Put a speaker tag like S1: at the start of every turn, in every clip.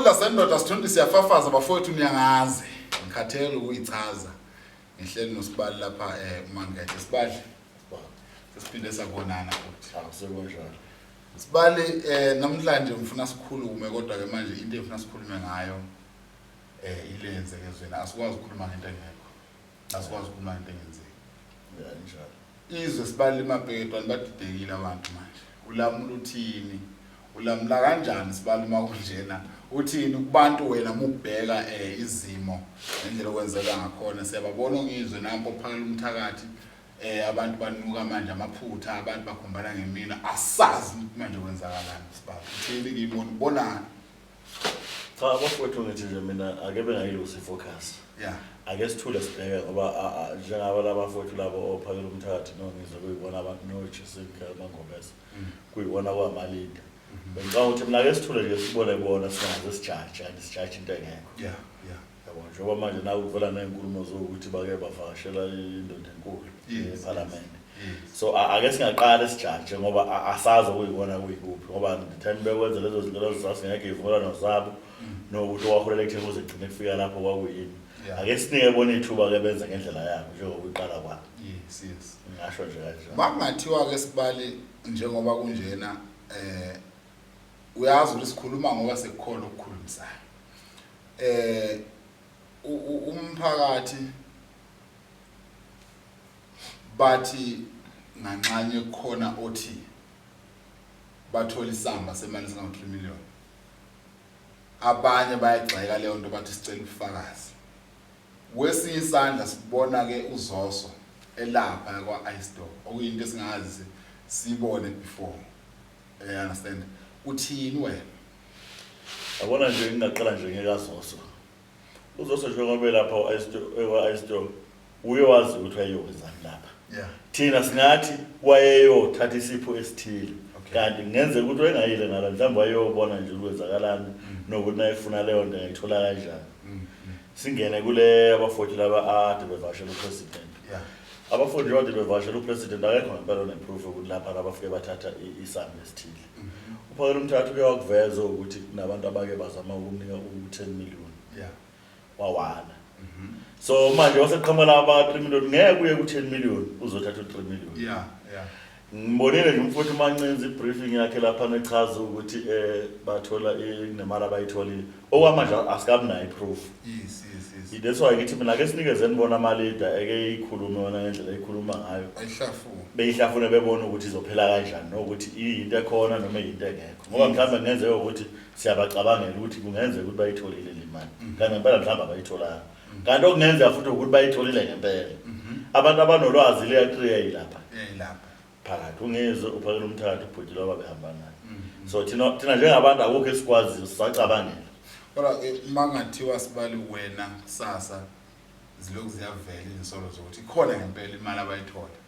S1: Isandla sendoda sithunti siyafafaza bafowethu niyangazi. Ngikhathele ukuyichaza. Ngihleli noSibali lapha uMangethe. Sibali. Sesiphinde sabonana futhi.
S2: Akusekunjalo.
S1: Sibali, namhlanje ngifuna sikhulume, kodwa ke manje into engifuna sikhulume ngayo ile yenzeke ezweni. Asikwazi ukukhuluma ngento engekho. Asikwazi ukukhuluma ngento engenzeki.
S2: Ya, injalo.
S1: Izwe, Sibali, limabheketwane, badidekile abantu manje. Ulamula uthini? Ulamula kanjani, Sibali, uma kunjena? Uthini kubantu wena mubheka izimo ngendlela okwenzeka ngakhona? Siyababona ongizwe nampo phakela umthakathi, abantu banuka manje amaphutha, abantu bakhombana ngemina, asazi manje kwenzakalani. Sibali, uthini kimi, wena ubonani?
S2: Cha bafowethu, ngithi nje mina ake bengayilusi ifocus. Ake sithule sibheke, ngoba njengaba labafowethu labo ophakela umthakathi nongizwe kuyibona abantu noJessica Mangobese, kuyibona kwama-leader. Bengicabanga ukuthi mina ake sithule nje sibone bona, singaze sijaje and sijaje into engekho.
S1: yeah yeah
S2: Yabo, njengoba manje naku kuvela ney'nkulumo zokuthi bake bavakashela indoda enkulu ephalamende. So ake singaqali sijaje ngoba asazi okuyibona kuyikuphi, ngoba the time bekwenza lezo zinto lezo sasingekho iy'vumelwano zabo nokuthi okwaholela ekutheni kuze kugcine kufika lapho kwakuyini. Ake sinike bona ithuba-ke benze ngendlela yabo njengokuyiqala kwabo.
S1: yes yes
S2: Ngingasho nje kanjalo.
S1: Makungathiwa-ke, Sibali, njengoba kunjena, uyazi ukuthi sikhuluma ngoba sekukhona okukhulumisayo, umphakathi bathi nganxanye kukhona othi bathola isamba semali singawu-3 million, abanye bayagxeka leyo nto, bathi sicela ubufakazi. Kwesinye isandla sibona-ke uZoso elapha kwa-iStore, okuyinto esingazi siyibone before, understand? Uthini wena?
S2: Yabona nje, ngingaqala nje ngekaZoso. UZoso njengoba elapha kwa-iStore, uye wazi ukuthi wayeyokwenzani lapha. Thina singathi wayeyothatha isipho esithile, kanti kungenzeka ukuthi wayengayile ngalo, mhlawumbe wayeyobona nje ukwenzakalani nokuthi nayefuna leyo nto angayithola kanjani. Singene kule abafowethu laba ade bevakashela upresident. Abafundi kade bevakashela upresident, akekho ngempela one-proof yokuthi lapha labafike bathatha isamba esithile. Uphakela umthatha uke wakuveza ukuthi kunabantu abake bazama ukumnika u-10 million, wawala. So manje waseqhamuka aba 3 million, ngeke uye ku-10 million uzothatha u-3 million. Ngibonile nje umfowethu Mancinza i-briefing yakhe lapha nechaza ukuthi bathola kunemali abayitholile. Okwamanje asikabi nayo i-proof.
S1: yes yes yes
S2: That's why ngithi mina ake sinikezeni bona ama-leader eke ikhulume wona ngendlela eyikhuluma ngayo.
S1: Ayihlafune.
S2: Beyihlafune, bebone ukuthi izophela kanjani nokuthi iyinto ekhona noma iyinto engekho. Ngoba mhlawumbe kungenzeka ukuthi siyabacabangela ukuthi kungenzeka ukuthi bayitholile le mali. Kanti ngempela mhlawumbe abayitholanga. Kanti okungenzeka futhi ukuthi bayitholile ngempela. Abantu abanolwazi leya 3 lapha.
S1: Lapha.
S2: Phakathi ungizwe uphakela umthatha ubhuti lo ababehamba naye. So thina njengabantu akukho esikwaziyo, sisacabangela.
S1: Kodwa ke uma kungathiwa, Sibali, wena kusasa zilokhu ziyavela izinsolo zokuthi ikhona ngempela imali abayithola?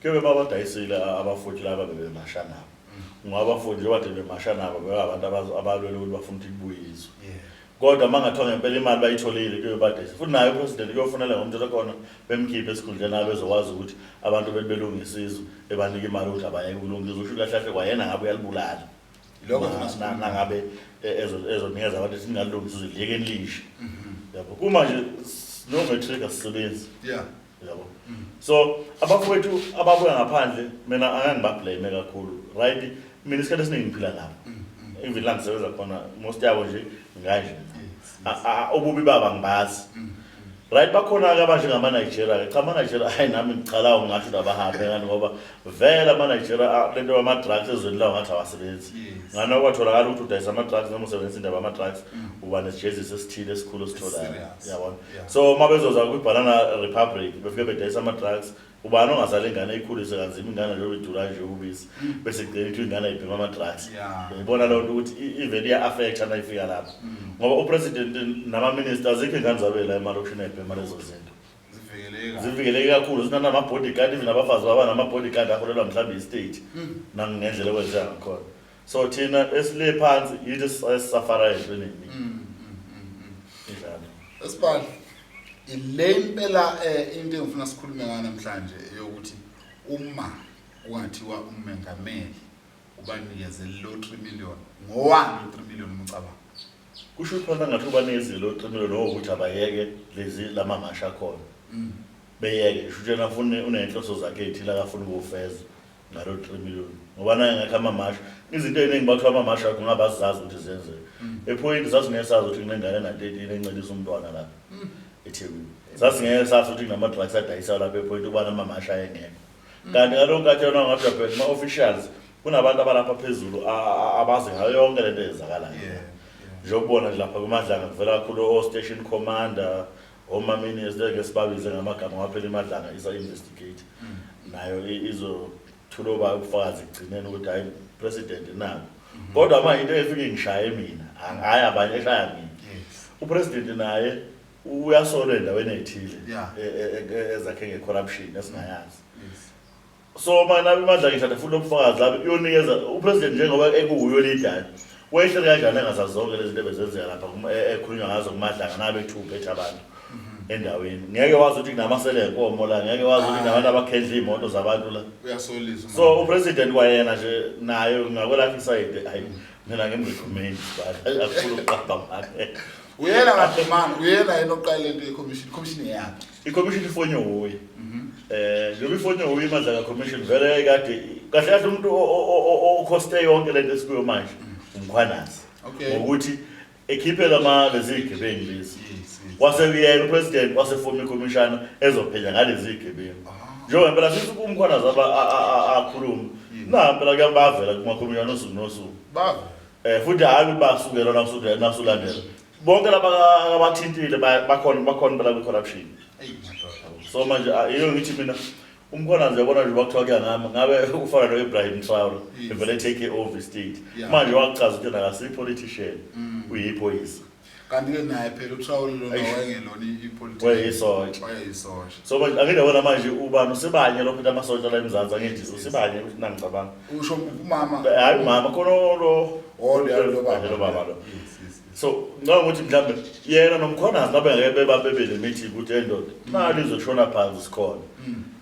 S2: Kuyobe babadayisile abafuthi laba bebemasha nabo, ngoba abafundi njengoba kade bemasha nabo bebangabantu abalwela ukuthi bafuna ukuthi kubuyiswe. Kodwa uma ngathiwa ngempela imali bayitholile, kuyobe badayisa futhi naye upresident kuyofunela ngomthetho khona bemkhiphe esikhundleni, abe bezokwazi ukuthi abantu bethi belungisa izwe ebanika imali ukuthi abayeke ukulungisa izwe. Usho kahle kahle kwayena ngabe uyalibulala.
S1: Lokho
S2: Na-
S1: thina
S2: nangabe ezonikeza abantu ukuthi ningalungisa izwe, liyekeni lishe, yabo. Kuma nje no-matric asisebenzi, yabo. So abafowethu ababuya ngaphandle mina angeke ngibablame kakhulu, right? Mina isikhathi esiningi ngiphila nabo, even la ngisebenza khona, most yabo nje nganje. Ububi babo angibazi, right? Bakhona-ke abanjengama-Nigeria-ke. Cha, ama-Nigeria, hayi, nami ngicalawo ngingasho ukuthi abahambe ngani, ngoba vele ama-Nigeria, le nto yama-drugs ezweni lawo ngathi awasebenzi. Ngani kwatholakala ukuthi udayisa ama-drugs noma usebenzisa indaba yama-drugs, uba nesijeziso esithile esikhulu ositholayo.
S1: Serious.
S2: Yabona?
S1: Yeah.
S2: So uma bezoza kwi-banana republic befike bedayisa ama-drugs, ubani ongazala ingane eyikhulise kanzima, ingane njengoba idura nje ubisi, bese kugcina ithi ingane ayibhema ama-drugs? Uyayibona leyo nto ukuthi ivele iya-affecta nayifika lapho, ngoba upresident nama-minister azikho ingane zabe la emalokishini ayibhema lezo zinto.
S1: Zivikeleke.
S2: Zivikeleke kakhulu, zinanama-bodyguard, even abafazi baba nama-bodyguard aholelwa mhlawumbe i-state nangendlela ekwenzeka ngakhona. So thina esile phansi yithi esisafara ezintweni ey'ningi. Injalo.
S1: Esibali, ile impela into engifuna sikhulume ngayo namhlanje, eyokuthi uma kungathiwa umengameli ubanikeze lo 3 million, ngowani lo 3 million umcabanga?
S2: Kusho ukuthi phana ngathi ubanekezile lo 3 million ukuthi abayeke lezi lamamasha akhona. Beyeke kusho ukuthi yena afune uney'nhloso zakhe ey'thile akafuna ukufeza ngalo 3 million. Ngoba naye ngekho amamasha. Izinto ey'ningi bathiwa amamasha akho ngabe azizazi ukuthi zenzeka. Ephoyinti sasingeke sazi ukuthi kunengane ena-13 encelisa umntwana lapha eThekwini. Sasingeke sazi ukuthi kunama-drugs adayisayo lapha ephoyinti ukuba namamasha ayengekho. Kanti ngalowo nkathi yona ngathi uyabheka kuma-officials kunabantu abalapha phezulu abazi ngayo yonke lento eyenzakalayo. Njengokubona nje lapha kuMadlanga kuvela kakhulu o-station commander, oma-minister ngeke sibabize ngamagama ngoba phela iMadlanga isa-investigate. Nayo izothula obayo ubufakazi ekugcineni ukuthi hhayi president nako. Kodwa manje into efike ingishaye mina, hhayi abanye eshaya mina. Upresident naye uyasolwa endaweni ey'thile ezakhe nge-corruption esingayazi. So manje nabe iMadlanga ithatha futhi lobufakazi lapho iyonikeza upresident njengoba ekuwuyo leader wayehleli kanjani engazazi zonke lezi zinto ebezenzeka lapha ekhulunywa ngazo kuMadlanga nabe ethuphethe abantu endaweni. Ngeke wazi ukuthi kunamasele enkomo la, ngeke wazi ukuthi kunabantu abakhendla iy'moto zabantu la.
S1: Uyasolisa.
S2: So upresident kwayena nje naye ngakwelakhe isayide, hayi mina ngimrecommend but akukhulu ukuqapha ngakhe.
S1: Uyena kahle uyena yena oqala lento ye-commission, commission yakhe.
S2: I-commission ifonywe wuye. Njengoba ifonywe wuye iMadlanga commission vele kade kahle kahle umuntu okhoste yonke lento esikuyo manje uMkhwanazi. Ngokuthi ekhiphe lama lezi zigebengu lezi. Wase yena upresident wasefoma ikhomishana ezophenya ngalezi zigebengu. Njengoba phela sithi uMkhwanazi akhuluma. Na phela kuyabavela kumakhomishana usuku nosuku.
S1: Bava.
S2: Futhi hayi ukuthi basukela nakusukela nasulandela. Bonke laba abathintile bakhona phela kwi-corruption. So manje iyo ngithi mina uMkhwanazi uyabona nje bakuthiwa kuya ngami ngabe ufana no-Ibrahim Traore evele take over state. Manje wakuchaza ukuthi yena akasiyi-politician, uyiphoyisa.
S1: Kanti-ke naye phela uTraore lona wayengelona i-politician.
S2: Wayeyisosha.
S1: Wayeyisosha.
S2: So manje angiyabona manje ubani uSibanye lo phethe amasosha la eMzansi angithi uSibanye ukuthi nangicabanga.
S1: Usho umama.
S2: Hayi umama khona lo.
S1: Oh lo baba.
S2: Lo baba lo. So ngicabanga ukuthi mhlambe yena noMkhwanazi ngabe ngeke beba bebe le meeting ukuthi endoda nali izoshona phansi sikhona.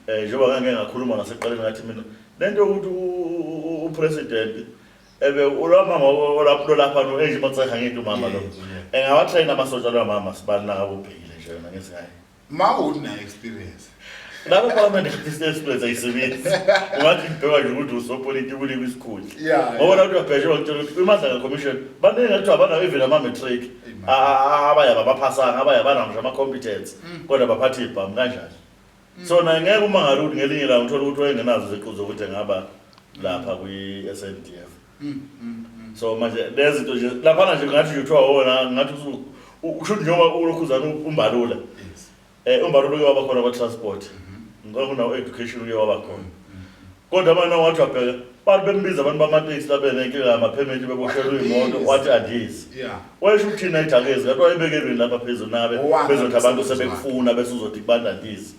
S2: Njengoba ngeke ngakhuluma nasekuqaleni ngathi mina lento yokuthi upresident ebe ulomama olapho lapha no Angie Motshekga ngithi umama lo. Engawatrain amasosha lo mama sibani la ubhekile nje yona ngezingayi.
S1: Ma una experience.
S2: Lapho parliament experience ayisebenzi. Ungathi ngibheka nje ukuthi usopolitiki ulimi isikhundla. Ngoba lapho uyabhesha bakutshela ukuthi kwiMadlanga commission baningi kuthiwa abanawo even ama-matric. Abanye abaphasanga, abanye abanawo ngisho ama-competence. Kodwa baphatha ibhamu kanjani. So naye ngeke uma ngaluthi ngelinye ilanga uthole ukuthi wayengenazo iziqu zokuthi engaba lapha kwi-SANDF. So manje lezi zinto nje laphana nje ngathi nje kuthiwa wona ngathi usho njengoba ulokhuzana uMbalula. UMbalula uye waba khona kwa-transport. Ngicabanga unawo education uye waba khona. Kodwa manje wathi wabheka bantu bembiza abantu bamateksi labe nenkinga yamaphementi beboshelwe imoto wathi andizi. Wayesho ukuthi thina idakezi kanti wayebekelweni lapha phezulu nabe bezothi abantu sebekufuna bese uzothi kubantu andizi.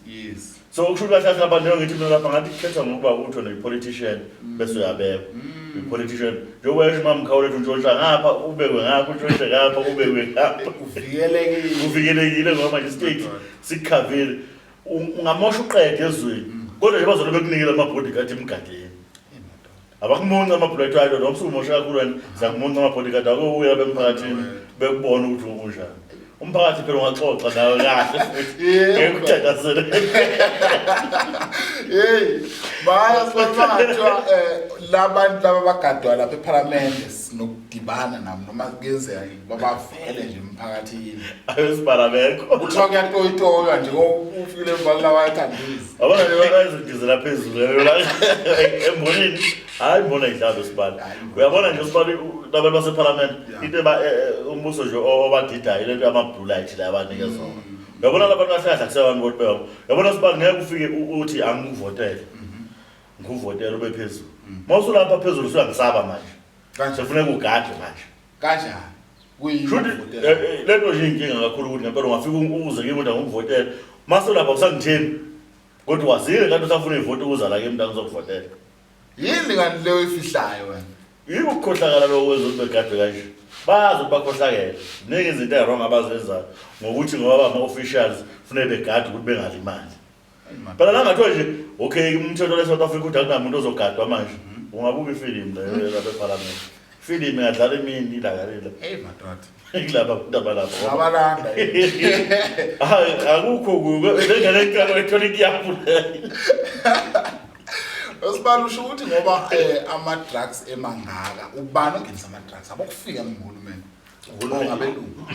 S2: So kusho ukuthi kahle kahle abantu ngithi mina lapha ngathi kukhethwa ngokuba uthi wena uyi-politician bese uyabekwa. Uyi-politician njengoba yesho umama Mkhawulethu untshontsha ngapha ubekwe ngapha untshontshe ngapha ubekwe ngapha.
S1: Uvikelekile.
S2: Uvikelekile ngoba manje state sikukhavile. Ungamosha uqede ezweni. Kodwa nje bazobe bekunikela ama-bodyguard emgadeni. Abakumunca ama-bullet ayo noma usumosha kakhulu wena siyakumunca ama-bodyguard akubuya bemphakathini bekubona ukuthi unjani. Umphakathi phela ungaxoxa nawe kahle futhi. Ngeke uthandazele.
S1: Hey, baya sibathathwa labantu laba bagadwa lapha eParliament sinokudibana nabo noma kuyenzeka babavele nje emphakathini.
S2: Ayosibala bekho.
S1: Kuthiwa kuyatoyitoywa nje ufikile embalula wayethandisa.
S2: Abana bayazidizela phezulu embonini. Hayi mbona idlalo sibala. Uyabona nje sibala labantu baseParliament into eba umbuso nje obadidayo lento yama blue light la abanikeza wona. Uyabona labantu kahle kahle akusebantu bodwa beyabo. Uyabona sibala ngeke ufike uthi angikuvotele. Ngikuvotele ube phezulu. Mawusulapha phezulu usuyangisaba manje.
S1: Kanje
S2: Sefuneka ugade manje.
S1: Kanjani? Kuyini
S2: Shuthi
S1: ukuvotela?
S2: Lento nje inkinga kakhulu ukuthi ngempela ungafika uze kimi ukuthi angikuvotele. Mase lapha usangithembi. Kodwa wazile kanti usafuna ivoti ukuza la kimi ngizokuvotela.
S1: Yini kanti leyo ifihlayo wena?
S2: Yiko ukukhohlakala lokho kwenza ukuthi begadwe kanje. Bazi ukuthi bakhohlakele. Ziningi izinto eziwrong abazenzayo ngokuthi ngoba ama-officials kufuneka begade ukuthi bengalimali. Phela la ngathiwa nje okay umthetho le South Africa uthi akunamuntu ozogadwa manje. Ungabuka ifilimu leyo lapha eParliament. Ifilimu ingadlala imini ilanga lila.
S1: Hey madoda.
S2: Kulaba bantu abalapha.
S1: Ngabalanda.
S2: Hayi akukho kuko. Lengane enkalo ethola ikiyapu.
S1: Osibala usho ukuthi ngoba ama drugs emangaka ubani ongenisa ama drugs abokufika nguhulumeni.
S2: Uhulumeni.
S1: Ngabelungu.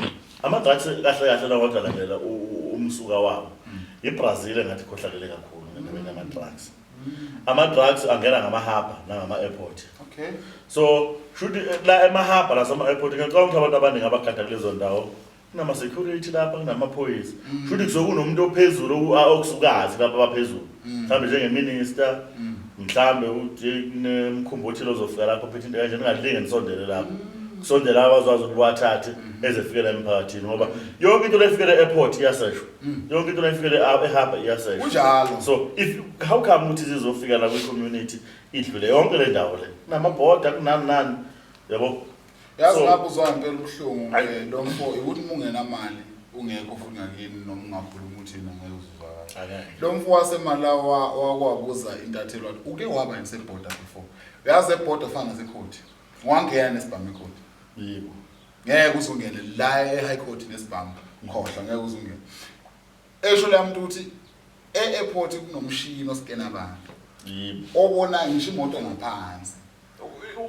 S2: Ama drugs kahle kahle la kodwa landela umsuka wawo. IBrazil engathi ikhohlakele kakhulu ngendaba yama drugs. Ama-drugs angena ngamahhabha nangama-airport. So shuthi la emahhabha lasama-airport ngiyacabanga ukuthi abantu abaningi abagada kulezo ndawo kunama-security lapha kunamaphoyisa. Shuthi kusuke kunomuntu ophezulu okusukazi lapha abaphezulu. Mhlawumbe njengeminister, mhlawumbe kunemkhumbi othile ozofika lapho ophethe into kanje ningalinge nisondele lapho. Kusondela abazwazi ukuthi bathathe ezefikela emphakathini ngoba yonke into lefikele e-airport iyaseshwa. Yonke into lefikele eharbor iyaseshwa.
S1: Kunjalo.
S2: So if how come ukuthi zizofika la kwi-community idlule yonke le ndawo le kunamabhoda kunani nani yabo.
S1: Yazi
S2: So-
S1: lapho uzwa ngempela ubuhlungu
S2: Ayi.
S1: lo mfo ukuthi uma ungenamali ungekho futhi ngakini noma ungakhuluma uthini ngeke uzuzwakala.
S2: Akeke.
S1: Lo mfo waseMalawi wakwabuza intatheli wathi uke waba yisebhoda before. Uyazi ebhoda fana nasekhoti. Wangena nesibhamu ekhoti.
S2: Yebo.
S1: Ngeke uzungene la e-high court nesibhamu. Khohlwa ngeke uzungene. Esho la muntu ukuthi e-airport kunomshini oskena abantu.
S2: Yebo.
S1: Obona ngisho imoto ngaphansi.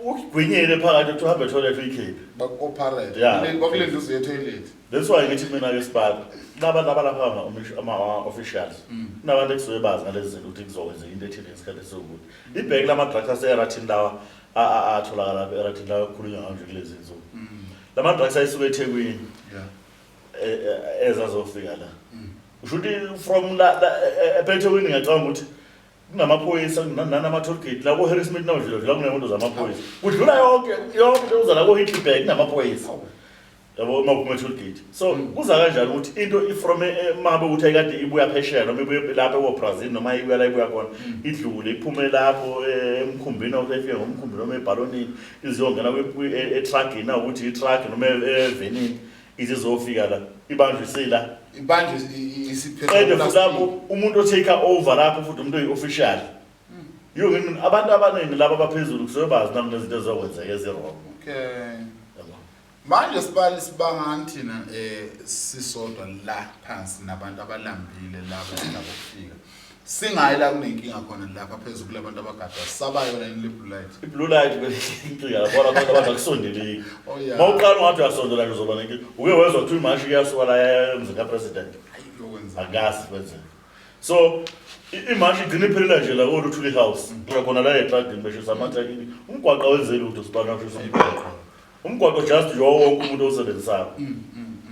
S2: Ugwinyile phakathi uthi uhambe toilet uyikhiphe.
S1: Baku-operate.
S2: Yeah.
S1: Kwakulendlu uze toilet.
S2: That's why ngithi mina ke sibala laba laba lapha ama officials kunabantu ekusuke bazi ngalezi zinto ukuthi kuzokwenzeka into ethile ngesikhathi esiwukuthi. Ibheke lama drugs ase-Erathini lawa atholakala lapha e-Erathini lawa kukhulunywa ngawo nje kulezi nsuku. Lama drugs ayisuke eThekwini ezazofika la. Usho ukuthi from la eThekwini ngiyacabanga ukuthi kunamaphoyisa nanama-toll gate la ko-Harrismith nawudlula dlula kunemoto zamaphoyisa. Kudlula yonke yonke into uza la ko-Heidelberg kunamaphoyisa. Yabo uma uphuma e-toll gate. So kuza kanjani ukuthi into i-from mabe ukuthi ayikade ibuya phesheya noma ibuye lapha ko-Brazil noma ibuya la ibuya khona idlule iphume lapho emkhumbini or ifike ngomkhumbi noma ebhalonini iziyongena etruckini ukuthi i-truck noma evenini izizofika la ibanjwe isila.
S1: Ibanjwe isiphethe.
S2: Qede futhi lapho umuntu o-take over lapho futhi umuntu oyi-official. Yo ngini abantu abaningi laba abaphezulu kusuke bazi nami nezinto ezizokwenzeka ezi-wrong. Yabo.
S1: Manje sibali sibangani thina sisodwa la phansi nabantu abalambile laba esinabokufika. Singayi la kunenkinga khona lapha phezulu kulabantu abagadwa sabayo la in blue light.
S2: I-blue light inkinga lapho abantu abantu akusondeleki.
S1: Oh yeah.
S2: Mawuqala ungathi uyasondela nje uzoba nenkinga. Uke wezwa kuthiwa imashi iyasuka la emzini kapresident.
S1: Hayi lokwenza.
S2: Akazi kwenzeka. So imashi igcina iphelela nje la ko-Luthuli House. Kula khona la etradini beshisa amathakini. Umgwaqo awenzeli lutho sibana ushisa umgwaqo. Umgwaqo just nje wonke umuntu owusebenzisayo.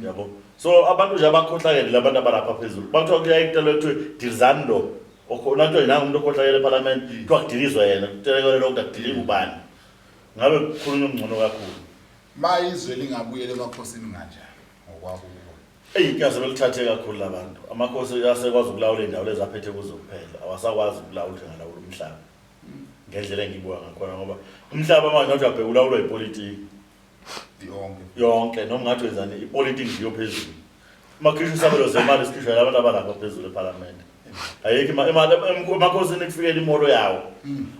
S2: Yabo. So abantu nje abakhohlakele labantu abalapha phezulu. Bakuthiwa kuyayitela kuthiwe dilizani lo. Okhona kuthiwa yinanga umuntu okhohlakele eParliament kuthiwa kudilizwe yena. Kutelekele lokhu akudiliki ubani. Ngabe kukhulunywa ngcono kakhulu.
S1: Ma izwe lingabuyela emakhosini kanjani ngokwakho ukubona?
S2: Eyi inkinga sebelithathe kakhulu labantu. Amakhosi asekwazi ukulawula iy'ndawo lezi aphethe kuzo kuphela. Awasakwazi ukulawula njengalawula umhlaba. Ngendlela engiyibuka ngakhona ngoba umhlaba manje ngathi uyabheka ulawulwa yipolitiki.
S1: Yonke.
S2: Yonke noma ngathi wenzani ipolitiki nje yophezulu. Uma kukhishwa isabelo zemali sikhishwa labantu abalapha phezulu ePhalamende. Ayikho imali emakhosini kufikela imolo yawo.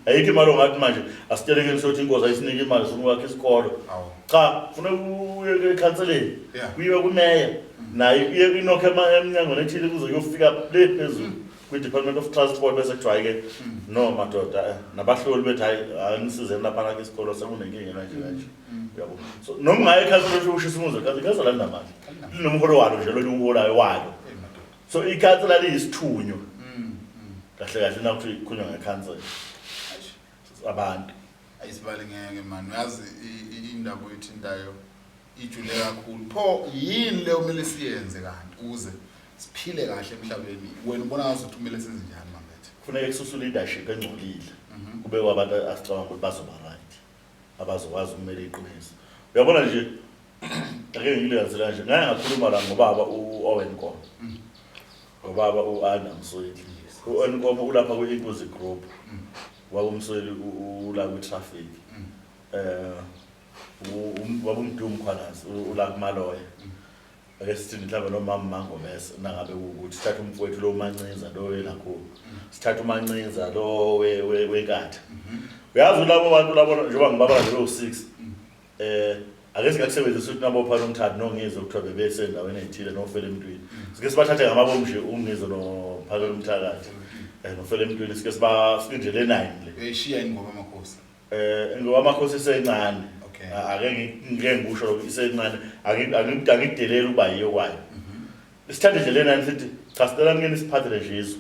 S2: Ayikho imali ongathi manje asitelekeni sothi inkosi ayisinike imali sifuna ukwakha isikolo. Cha, kufuneka uye ekhanseleni. Kuyiwe kumeya. Naye iye inokho emnyangweni ethile kuze kuyofika le phezulu kwi-Department of Transport bese kuthiwa-ke no madoda nabahloli bethi hayi anisizeni lapha nakho isikolo sekunenkinga kanje kanje. Uyabo. So noma ungaye ekhanseleni ushisa umuzi ekhanseleni, ikhansela linamandla. Linomholo walo nje lo liwuholayo walo. So ikhansela liyisithunywa. Kahle kahle nakuthi kukhulunywa ngekhansela. Abantu.
S1: Ayisibali ngeke man, uyazi indaba oyithintayo ijule kakhulu. Pho yini le kumele siyenze kanti ukuze siphile kahle emhlabeni? Wena ubona ngathi kumele senze njani Mambethe?
S2: Kufuneka kususwe leadership engcolile. Kubekwe abantu asicabanga ukuthi bazoba right. Abazokwazi ukumela iqiniso. Uyabona nje ake ngilinganisele kanje. Ngake ngakhuluma la ngobaba u-Owen Nkomo. Ngobaba u-Anda Msweli. U-Owen Nkomo ulapha kwi-Inkuzi Group. Ubaba uMsweli ula kwi-traffic. Ubaba uMdu Mkhwanazi ula kumaloya. Ake sithi mhlawumbe nomama Mangomese nangabe ukuthi sithathe umfowethu lo Mancinza lo welakho. Sithathe uMancinza lo wenkatha. Uyazi labo bantu labo njengoba ngibabala nje lo 6. Ake singakusebenzisa ukuthi nabophana umthatha noNgizwe kuthiwa bebesendaweni ey'thile nofela emntwini. Sike sibathathe ngamabomu nje uNgizwe nophakela umthakathi. Nofela emntwini sike siba sinje le 9 le.
S1: Uyayishiya yini ngoba amakhosi?
S2: Ngoba amakhosi isencane.
S1: Okay.
S2: Ake ngike ngikusho lokho isencane angikudeleli ukuba yiyo kwayo. Sithathe nje le 9 sithi cha sicela nike nisiphathele nje izwe.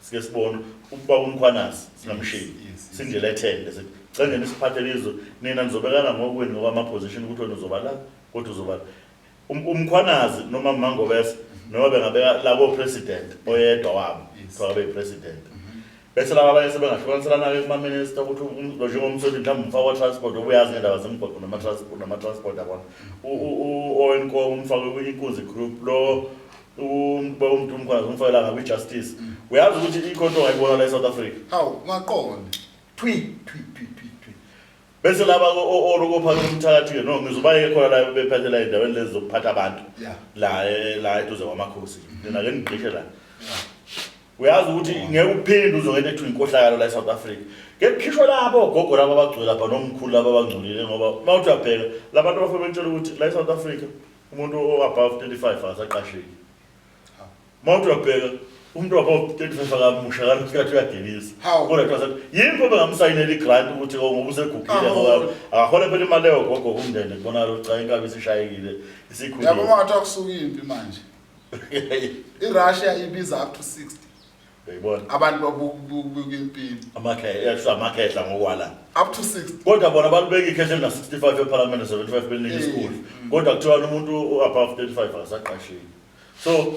S2: Sike sibone ukuba uMkhwanazi singamshiyi.
S1: Yes.
S2: Sinje le 10 lesithi cela nje nisiphathele izwe nina nizobekana ngokwenu ngoba ama position ukuthi wena uzoba la kodwa uzoba la. UMkhwanazi noma Mangobese noma bengabeka labo president oyedwa wabo kuthiwa abe president. Bese laba abanye sebengahlukaniselana-ke kuma-minister ukuthi njengomsweli mhlawumbe umfaka wa-transport obuyazi ngendaba zemigwaqo nama-transport yabona. U-Owen Nkomo umfake kwi-Inkunzi Group lo umuntu uMkhwanazi umfakela ngakwi-justice. Uyazi ukuthi ikhona into ongayibona la e-South Africa.
S1: Hawu, ungaqonda. Thwi thwi thwi thwi thwi.
S2: Bese laba olokophakela umthakathi-ke no ngizobayeke khona la bephathe la ey'ndaweni lezi zokuphatha abantu. La eduze kwamakhosi. Nina ke nigqishe la. Uyazi ukuthi ngeke uphinde uzongena ekuthiwa inkohlakalo la e-South Africa. Ke kukhishwe labo ogogo laba abagcwele lapha nomkhulu laba abangcolile ngoba uma uthi uyabheka labantu bafike betshela ukuthi la e-South Africa umuntu o-above 35 akasaqasheki. Uma uthi uyabheka umuntu above 35 akamusha kanti uyadelisa.
S1: Hawu.
S2: Kodwa kuthiwa sethi yikho bengamsayinela i-grant ukuthi oh, ngoba usegugile
S1: Awu.
S2: ngoba akahole phela imali leyo gogo kumndende kubonakala ukuthi cha inkabi isishayekile isikhulile.
S1: Yabo uma ngathiwa kusuka impi manje. IRussia ibiza up to 60.
S2: Uyayibona?
S1: Abantu babuka impini.
S2: Amakhehla, amakhehla ngokwala.
S1: Up to 60.
S2: Kodwa bona balubeka ikhehla elina 65 eParliament 75 belinika isikhundla. Kodwa kuthiwa umuntu above 35 akasaqasheki. So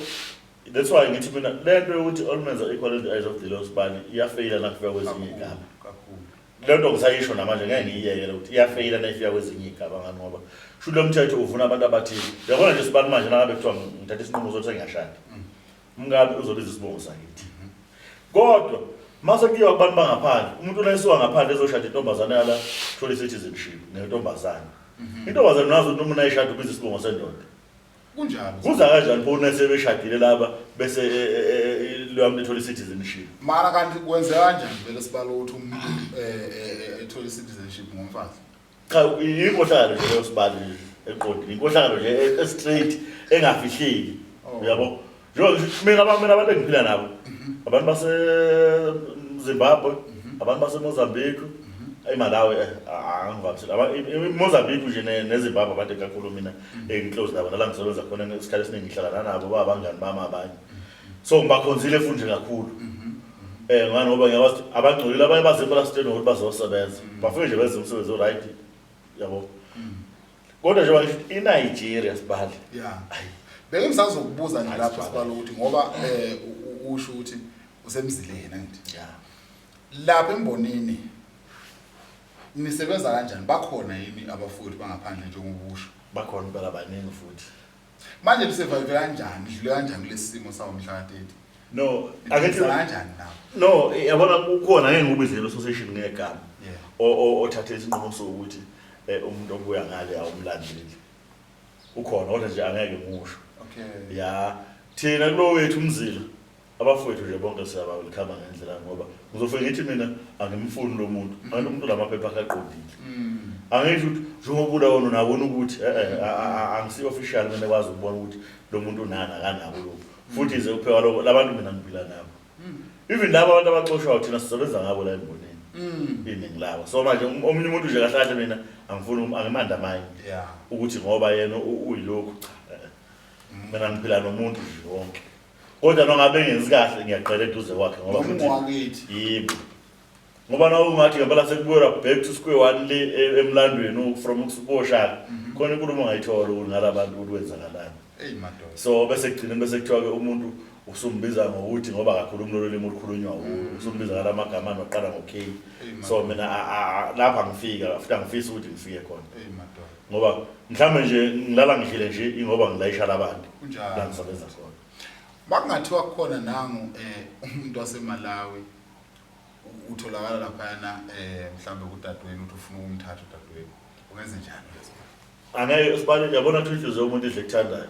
S2: that's why ngithi mina lento yokuthi all men are equal in the eyes of the law sibali iyafeyila nakufika kwezinye iy'gaba.
S1: Kakhulu.
S2: Le nto ngisayisho namanje ngeke ngiyiyekele ukuthi iyafeyila nayifika kwezinye iy'gaba ngani ngoba sho lo mthetho uvuna abantu abathile. Uyabona nje sibali manje nangabe kuthiwa ngithatha isinqumo sokuthi sengiyashada. Umkabi uzobiza isibongo sakithi. Kodwa mase kuyiwa kubantu bangaphandle, umuntu unesuka ngaphandle ezoshada intombazane yala thola i-citizenship nentombazane. Intombazane unazi ukuthi uma unayishada ubiza isibongo sendoda.
S1: Kunjalo.
S2: Kuza kanjani pho unasebeshadile laba bese loya muntu ethola i-citizenship?
S1: Mara kanti kwenzeka kanjani vele sibalo ukuthi umuntu ethole i-citizenship ngomfazi?
S2: Cha inkohlakalo nje leyo sibali eqondile. Inkohlakalo nje e-straight engafihleki. Uyabo? Njengoba ngisho mina mina abantu engiphila nabo. Abantu base Zimbabwe, abantu base Mozambique, eMalawi angivamisile. IMozambique nje neZimbabwe abantu kakhulu mina engiclose nabo nala ngisebenza khona isikhathi esiningi ngihlala nabo babangani bami abanye. So ngibakhonzile futhi nje kakhulu. Ngani ngoba ngiyakwazi ukuthi abangcolile abanye baze ePalestine ukuthi bazosebenza. Bafike nje benze umsebenzi o-right yabo. Kodwa njengoba ngisho iNigeria sibali.
S1: Yeah. Beke ngisazokubuza nje
S2: Hayi,
S1: lapho
S2: sibali.
S1: sibalo ukuthi ngoba usho ukuthi usemzileni angithi.
S2: Yeah.
S1: Lapha embonini nisebenza kanjani? Bakhona yini abafowethu bangaphandle njengoba usho?
S2: Bakhona impela baningi futhi.
S1: Manje nisurvive kanjani? Nidlule kanjani kulesi simo sawo mhla ka-30?
S2: No, akethi
S1: Niphila kanjani nawo?
S2: No, yabona kukhona ngeke ngikubizele association ngegama.
S1: Yeah.
S2: Othathe isinqumo sokuthi umuntu obuya ngale awumlandeli. Ukhona kodwa nje angeke ngisho.
S1: Okay.
S2: Ya, thina kulo wethu umzila abafowethu nje bonke siyabawelcome ngendlela ngoba ngizofika ngithi mina angimfuni lo muntu. Kanti umuntu lamaphepha akaqondile. Angisho ukuthi njengoba ula wona unabona ukuthi angisi official mina kwazi ukubona ukuthi lo muntu unana akanako lokho. Futhi ize kupheka lokho labantu mina ngiphila nabo. Even laba abantu abaxoshwayo thina sisebenza ngabo la embonini. Iningi labo. So manje omunye umuntu nje kahle kahle mina angifuni angimandamine.
S1: Yeah.
S2: Ukuthi ngoba yena uyilokhu cha. Mina ngiphila nomuntu nje wonke. Kodwa noma ngabe ngenzi kahle ngiyaqela eduze kwakhe ngoba
S1: Noma
S2: futhi
S1: ungowakithi.
S2: Yebo. Ngoba nawe ungathi ngempela sekubuyelwa back to square one le emlandweni from ukuboshaka. Khona inkulumo ongayithola ukuthi ngalabantu ukuthi kwenzakalani.
S1: Ey madoda.
S2: So bese kugcina bese kuthiwa ke umuntu usumbiza ngokuthi ngoba kakhulu lolu limi olukhulunywa kulo usumbiza ngalamagama anoqala ngo K.
S1: Ey,
S2: So mina lapha ngifika futhi angifisi ukuthi ngifike khona.
S1: Ey madoda.
S2: Ngoba mhlambe nje ngilala ngidlile nje ingoba ngilayisha labantu.
S1: Kunjalo.
S2: La ngisebenza khona.
S1: Makungathiwa kukhona nangu umuntu waseMalawi utholakala laphayana mhlambe kudadewenu uthi ufuna ukumthatha udadewenu. Ungenze njani lezo?
S2: Angeke sibale yabona ukuthi inhliziyo yomuntu idle ekuthandayo.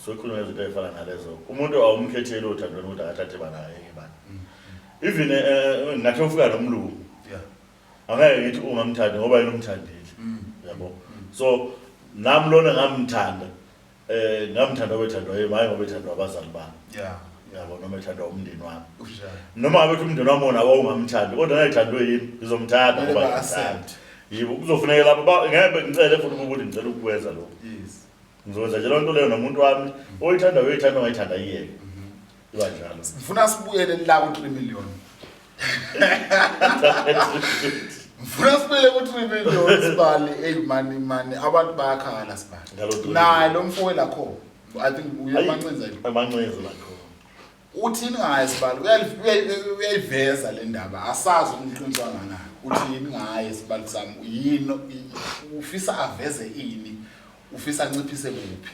S2: Sokhuluma ngezinto ezifana nalezo. Umuntu awumkhetheli othandweni ukuthi akathathe bani akayeke bani. Even ngathi ufika nomlungu.
S1: Yeah.
S2: Angeke ngithi ungamthandi ngoba yena umthandile. Yabo, so nami lona ngamthanda, ngamthanda wethandwa yimi, hayi ngoba ethandwa abazali bami. Yabo, noma ethandwa umndeni wami.
S1: Kunjalo.
S2: Noma ngabe kuthi umndeni wami wona wawungamthandi, kodwa nayethandwe yimi ngizomthanda
S1: Kumele
S2: ngoba
S1: ba-accept.
S2: ngiyamthanda. Yebo, kuzofuneka lapho ngeke ngicele futhi ukuthi ngicela ukukwenza lokho. Ngizokwenza nje loo nto leyo nomuntu wami oyithanda uyithanda, ongayithanda iyeke. Iba njalo.
S1: Ngifuna sibuyele la ku-3 million. Ngifuna sibuyele ku-3 million, sibali. Eyi mani mani, abantu bayakhala, sibali.
S2: Ngalo 3
S1: Naye lo mfowethu lakho, I think uye eMancinza yini?
S2: Emancinza lakho.
S1: Uthini ngaye, sibali? Uyayiveza le ndaba, asazi umqiniso kangakanani. Uthini ngaye, sibali sami? Yini ufisa aveze, ini ufisa anciphise kuphi?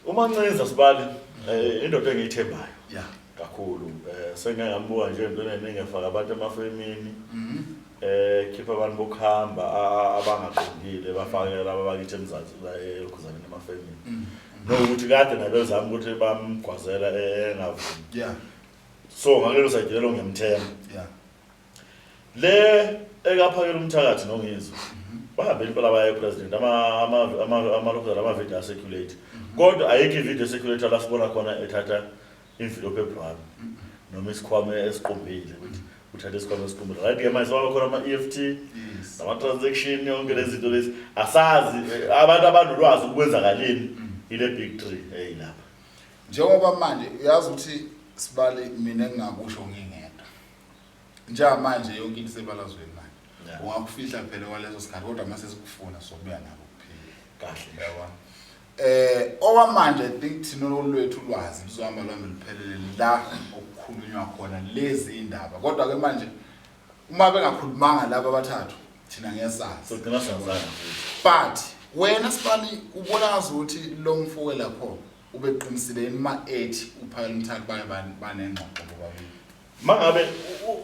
S2: UMancinza, sibali, indoda engiyithembayo kakhulu. Sengike ngambuka nje entweni eningi, efaka abantu emafemini, khipha abantu bokuhamba abangaqondile, bafake laba bakithi eMzansi la elokhuzaneni emafemini. Nokuthi kade nabezama ukuthi bamgwazela, engavumi. So ngakulelo side lelo ngiyamthemba. Le ekaphakela umthakathi noNgizwe, bahambe impela baya president, ama ama video circulate, kodwa ayikho i-video circulate la sibona khona ethatha envelope ebrown noma isikhwama esiqumbile, ukuthi uthatha isikhwama esiqumbile, right ke manje sibaba khona ama-EFT nama-transaction, yonke lezi zinto lezi asazi. Abantu abanolwazi ukwenzakaleni ile big three eyilapha.
S1: Njengoba manje uyazi ukuthi, sibali, mina engingakusho ngingedwa njengamanje, yonke into isebalazweni manje. Ungakufihla phela kwaleso sikhathi, kodwa mase sikufuna sobuya nabo kuphila.
S2: Kahle.
S1: Yabona, okwamanje I think thina olwethu ulwazi luzohamba lwambe luphelele la okukhulunywa khona lezi indaba, kodwa ke manje uma bengakhulumanga laba abathathu, thina ngesazi.
S2: Sogcina singazanga futhi.
S1: But wena, sibali, ubona ukuthi lo mfoke lapho ubeqinisile yini ma ethi uphakela umthakathi baye banengxoxo bobabili?
S2: Mangabe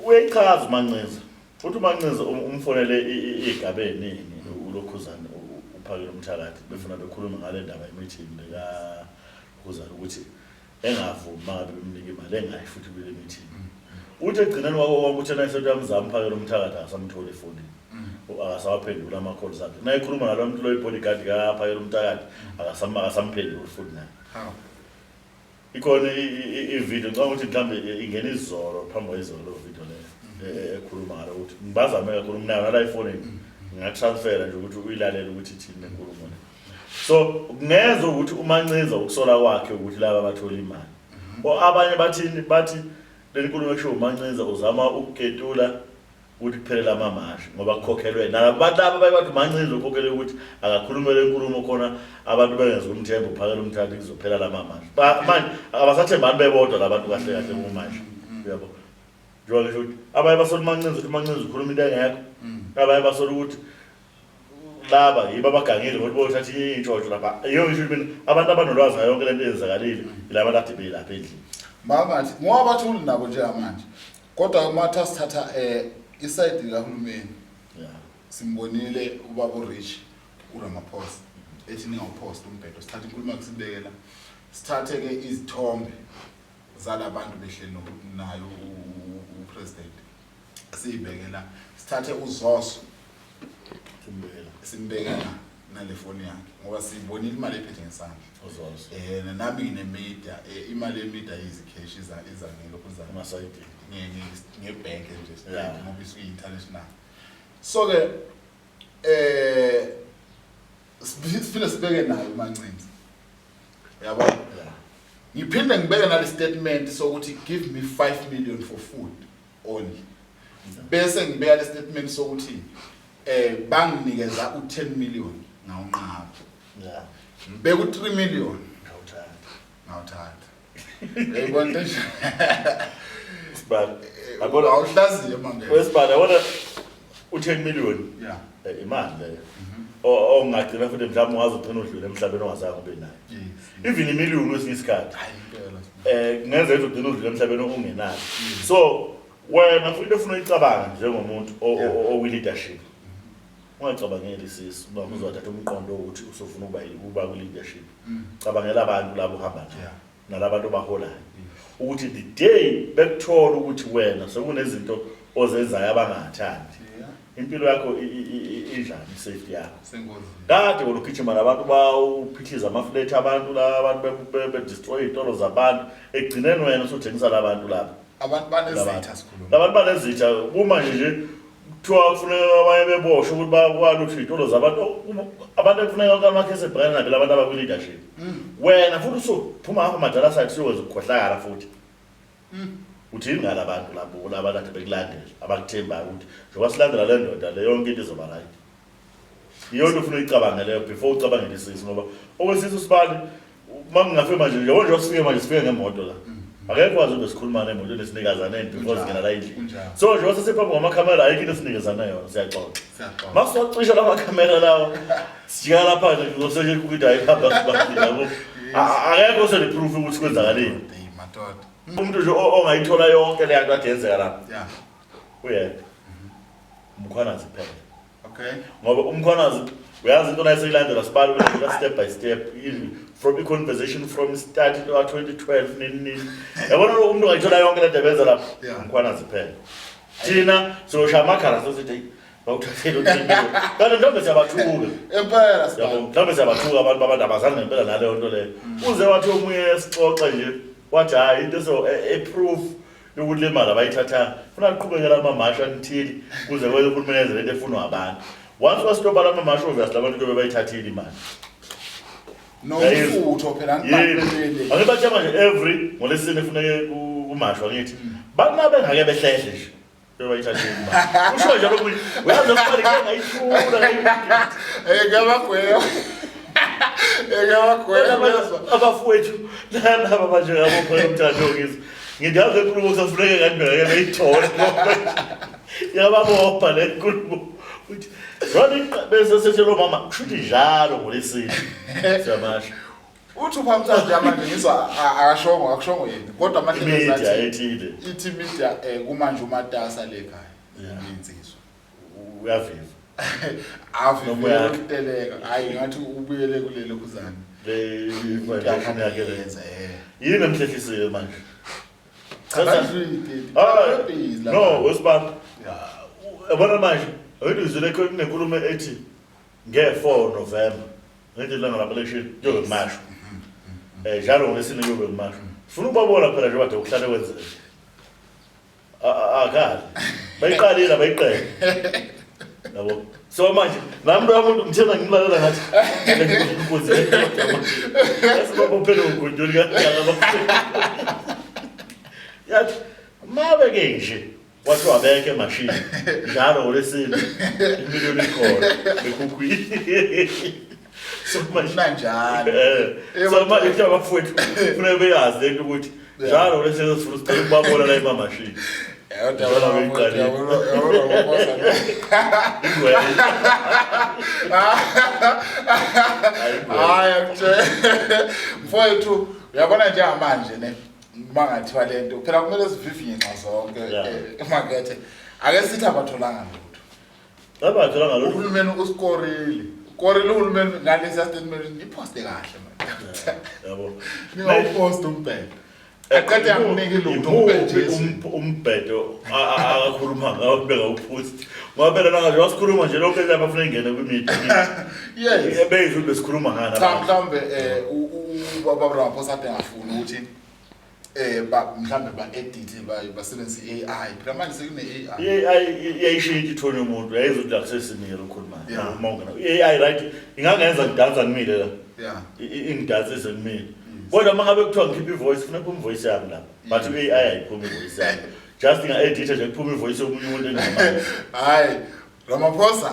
S2: uyayichaza uMancinza futhi, uMancinza umfonele iy'gaba ey'ningi ulokhuzane uphakela umthakathi, befuna bekhulume ngale ndaba ye-meeting lekakhuzane, ukuthi engavumi mangabe bemnika imali, engayi futhi kule meeting. Uthi egcineni kwako konke uthe nayesethi uyamzama uphakela umthakathi, akasamtholi efonini, akasawaphenduli ama-calls akhe. Nayekhuluma nalo muntu lo i-bodyguard kaphakela umthakathi, akasamphenduli futhi naye.
S1: Hawu.
S2: Ikhona i-video, ngicabanga ukuthi mhlawumbe ingena izolo, phambi kwayizolo, leyo video leyo ekhuluma ngalo, ukuthi ngibazame kakhulu mina nala efonini, ngingatransfera nje ukuthi uyilalele ukuthi ithini lenkulumo le. So kungeza ukuthi uMancinza ukusola kwakhe ukuthi laba bathola imali, o abanye bathini, bathi le nkulumo esho uMancinza uzama ukuketula ukuthi kuphelele amamashi ngoba kukhokhelwe nabantu laba baye bathi uMancinza ukhokhelwe ukuthi akakhulume le nkulumo khona abantu bengenza umthembo uphakela umthatha kuzophela la mamashi. Manje abasathembani bebodwa labantu kahle kahle kumanje, uyabo, njengoba ngisho ukuthi abanye basola uMancinza ukuthi uMancinza ukhuluma into engekho, abanye basola ukuthi laba yibo abagangile ngokuthi bothatha iy'ntshontsho lapha. Yiyo ngisho ukuthi mina abantu abanolwazi ngayo yonke lento eyenzakalile yilaba kade belapha endlini.
S1: Mabathi ngoba bathuli nabo njengamanje, kodwa uma kuthiwa sithatha i-side likahulumeni, simbonile ubaba uRich uRamaphosa ethi ningawuphosti umbhedo. Sithathe inkulumo yakhe sibeke la, sithathe-ke izithombe zalabantu behleli naye upresident siyibeke la, sithathe uZoso
S2: simbekela
S1: simbeke la nale foni yakhe, ngoba siyibonile imali ephethe ngesandla.
S2: Uzozo.
S1: Nami ngine-media, imali ye-media izi-cash iza ngelokhu
S2: emasayidini
S1: ngebhenki nje straight, ngoba isuke international. So ke siphinde sibeke nayo uMancinza, yabo. Ngiphinde ngibeke nale statement sokuthi give me 5 million for food only, bese ngibeka le statement sokuthi banginikeza u10 million ngawunqaba, ngibeka u3 million
S2: ngawuthanda,
S1: ngawuthatha. Yayibona into enje.
S2: Sibali, yabona,
S1: awuhlaziye manje.
S2: Wesibali, yabona u-10 million, imali leyo ongagcina futhi mhlawumbe ungaze ugcine udlule emhlabeni ongazange ube nayo, even imiliyoni kwesinye isikhathi.
S1: Hayi impela.
S2: Kungenzeka ukuthi ugcine udlule emhlabeni ungenayo. So wena futhi into ofuna uyicabanga njengomuntu okwi-leadership, ungacabangeli isisu uba uzothatha umqondo wokuthi usufuna ukuba kwi-leadership. Cabangela abantu labo uhamba nabo nalabantu obaholayo, ukuthi the day bekuthola ukuthi wena sekunezinto ozenzayo abangathandi. Impilo yakho injani, i-safety yakho?
S1: Sengozini.
S2: Kade wena ugijima nabantu, bawuphihliza amaflethi abantu la, abantu be-destroy iy'tolo zabantu, ekugcineni wena usuthengisa la bantu lapha.
S1: Abantu banezitha, sikhuluma.
S2: Labantu banezitha. Kuma nje kuthiwa kufuneka abanye beboshwe ukuthi bakwalutho iy'tolo zabantu, abantu ekufuneka onke amakhesi ebhekana nabo labantu abakwi-leadership. Wena futhi usuphuma ngapha madala side, siyokwenza ukukhohlakala futhi. Uthini ngala bantu labo laba kade bekulandela, abakuthembayo ukuthi njengoba silandela le ndoda le, yonke into izoba right? Iyona ufuna uyicabange leyo before ucabangele isisu, ngoba okwesisu sibali uma kungafike manje, yabo nje sifike manje, sifike ngemoto la, akekho wazi ube sikhuluma nemoto esinikazanen before singena la endlini.
S1: Kunjalo.
S2: So nje sesiphambi kwamakhamera, ayikho into esinikezana yona, siyaxoxa.
S1: Siyaxoxa.
S2: Masiwacisha la makhamera lawa, sijika lapha nje, ngizoseshe ukuthi ayihamba sibali yabo. Akekho osene-proof ukuthi kwenzakaleni.
S1: Hey madoda.
S2: Umuntu nje ongayithola yonke leya nto ade yenzeka lapha uyedwa, uMkhwanazi kuphela. Ngoba uMkhwanazi uyazi into nayiseyilandela sibali, ulandela step by step from i-conversation from start into ka-2012 nini nini, yabona lo umuntu ongayithola yonke le nto ebenza lapha. UMkhwanazi kuphela. Thina sizoshaya amakhala sosithi, "Hey, bawuthathele uthini?" Kanti mhlawumbe siyabathuka.
S1: Impela sibali.
S2: Yabo, mhlawumbe siyabathuka abantu babantu abazange ngempela naleyo nto leyo. Uze wathi omunye sixoxe nje, wathi hhayi, into so e-proof yokuthi le mali abayithathanga, funa kuqhubekela amamasha anithile kuze kweze uhulumeni enze lento efunwa abantu. Once wasitopa la mamasha, obviously abantu kuyobe bayithathile imali.
S1: Nomfutho phela.
S2: Yebo.
S1: Ngibambelele.
S2: Ake bathe manje every ngoLwesine kufuneke kumashwa, ngithi bantu bengake behlehle nje bebayithathile imali. Usho njalo kuyi uyazi imali ke ngayithula.
S1: Eh, ngiyabagweba. Eh, ngiyabagweba.
S2: Abafowethu laba manje ngabo phela umthando ngizwe ngithi yazi enkulumo kusafuneke ngathi bengake beyithole, yababopha le nkulumo uthi Roni bese sethelo mama kushuthi njalo ngoLwesine siyamasha.
S1: Uthi uphamthatha manje ngizwa akashongo, akushongo yena kodwa amahlelo
S2: Media
S1: zathi
S2: ethile.
S1: Ithi media kumanje umatasa le ekhaya. Insizwa.
S2: Uyaviva.
S1: Avivele
S2: Nomoya.
S1: ukuteleka. Hayi, ngathi ubuyele kulelo khuzana.
S2: Le vibration yakhe le.
S1: Yenza
S2: Yini emhlehlisile manje?
S1: Cha.
S2: Ah, no, wesibaba yabona manje awuthi uzwile kunenkulumo ethi nge-4 November, ngithi ilanga lama-election kuyobe kumashwa njalo ngoLwesine, kuyobe kumashwa. Sifuna ukubabona phela nje bade ukuhlale kwenzeka akali bayiqalile abayiqele yabo. So manje nami lo muntu ngithena ngimlalela ngathi inkunzi yasibabophele ugunduli kanjalo, yathi mabe-ke nje wathi wabeka emashini njalo ngoLwesine imiliyoni ikhona ekhukhwini. So manje
S1: Nanjalo.
S2: So manje kuthiwa abafowethu kufuneka beyazi lento ukuthi njalo ngoLwesine sifuna, sicela ukubabona la emamashini.
S1: Yodwa yabona yabona.
S2: Ingwenya.
S1: Hayi, akutshela mfowethu, uyabona njengamanje ne mangathiwa lento phela kumele sivivinye nxa zonke. Emakethe ake sithi abatholanga lutho.
S2: Abatholanga lutho.
S1: Uhulumeni usikorile, ukorile uhulumeni ngalesiya statement, niphoste kahle man.
S2: Yabo.
S1: Ningawupost umbhedo aqede anginiki lutho
S2: Imuphi
S1: umbhedo.
S2: Umbhedo akakhuluma ngawo bengawuphosti, ngoba phela nanje wasikhuluma nje lonke lapha funa ingene kwi-media. Beyizwe ukuthi besikhuluma ngani
S1: Cha,
S2: abantu.
S1: Mhlawumbe ubaba Ramaphosa ade ngafuni ukuthi ba mhlawumbe ba edit, basebenzise i-AI phela manje sekune AI.
S2: I-AI iyayishintsha ithoni yomuntu, yayiza ukuthi akusesimile okhulumayo. Uma ungena i-AI, right, ingangenza ngidansa ngimile la. Ingidansise ngimile, kodwa uma ngabe kuthiwa ngikhiphe i-voice, kufuneka kuphume i-voice yami lapha, but i-AI ayiphumi i-voice yami, just inga-editha nje kuphume i-voice yomunye umuntu engingamazi.
S1: Hayi Ramaphosa,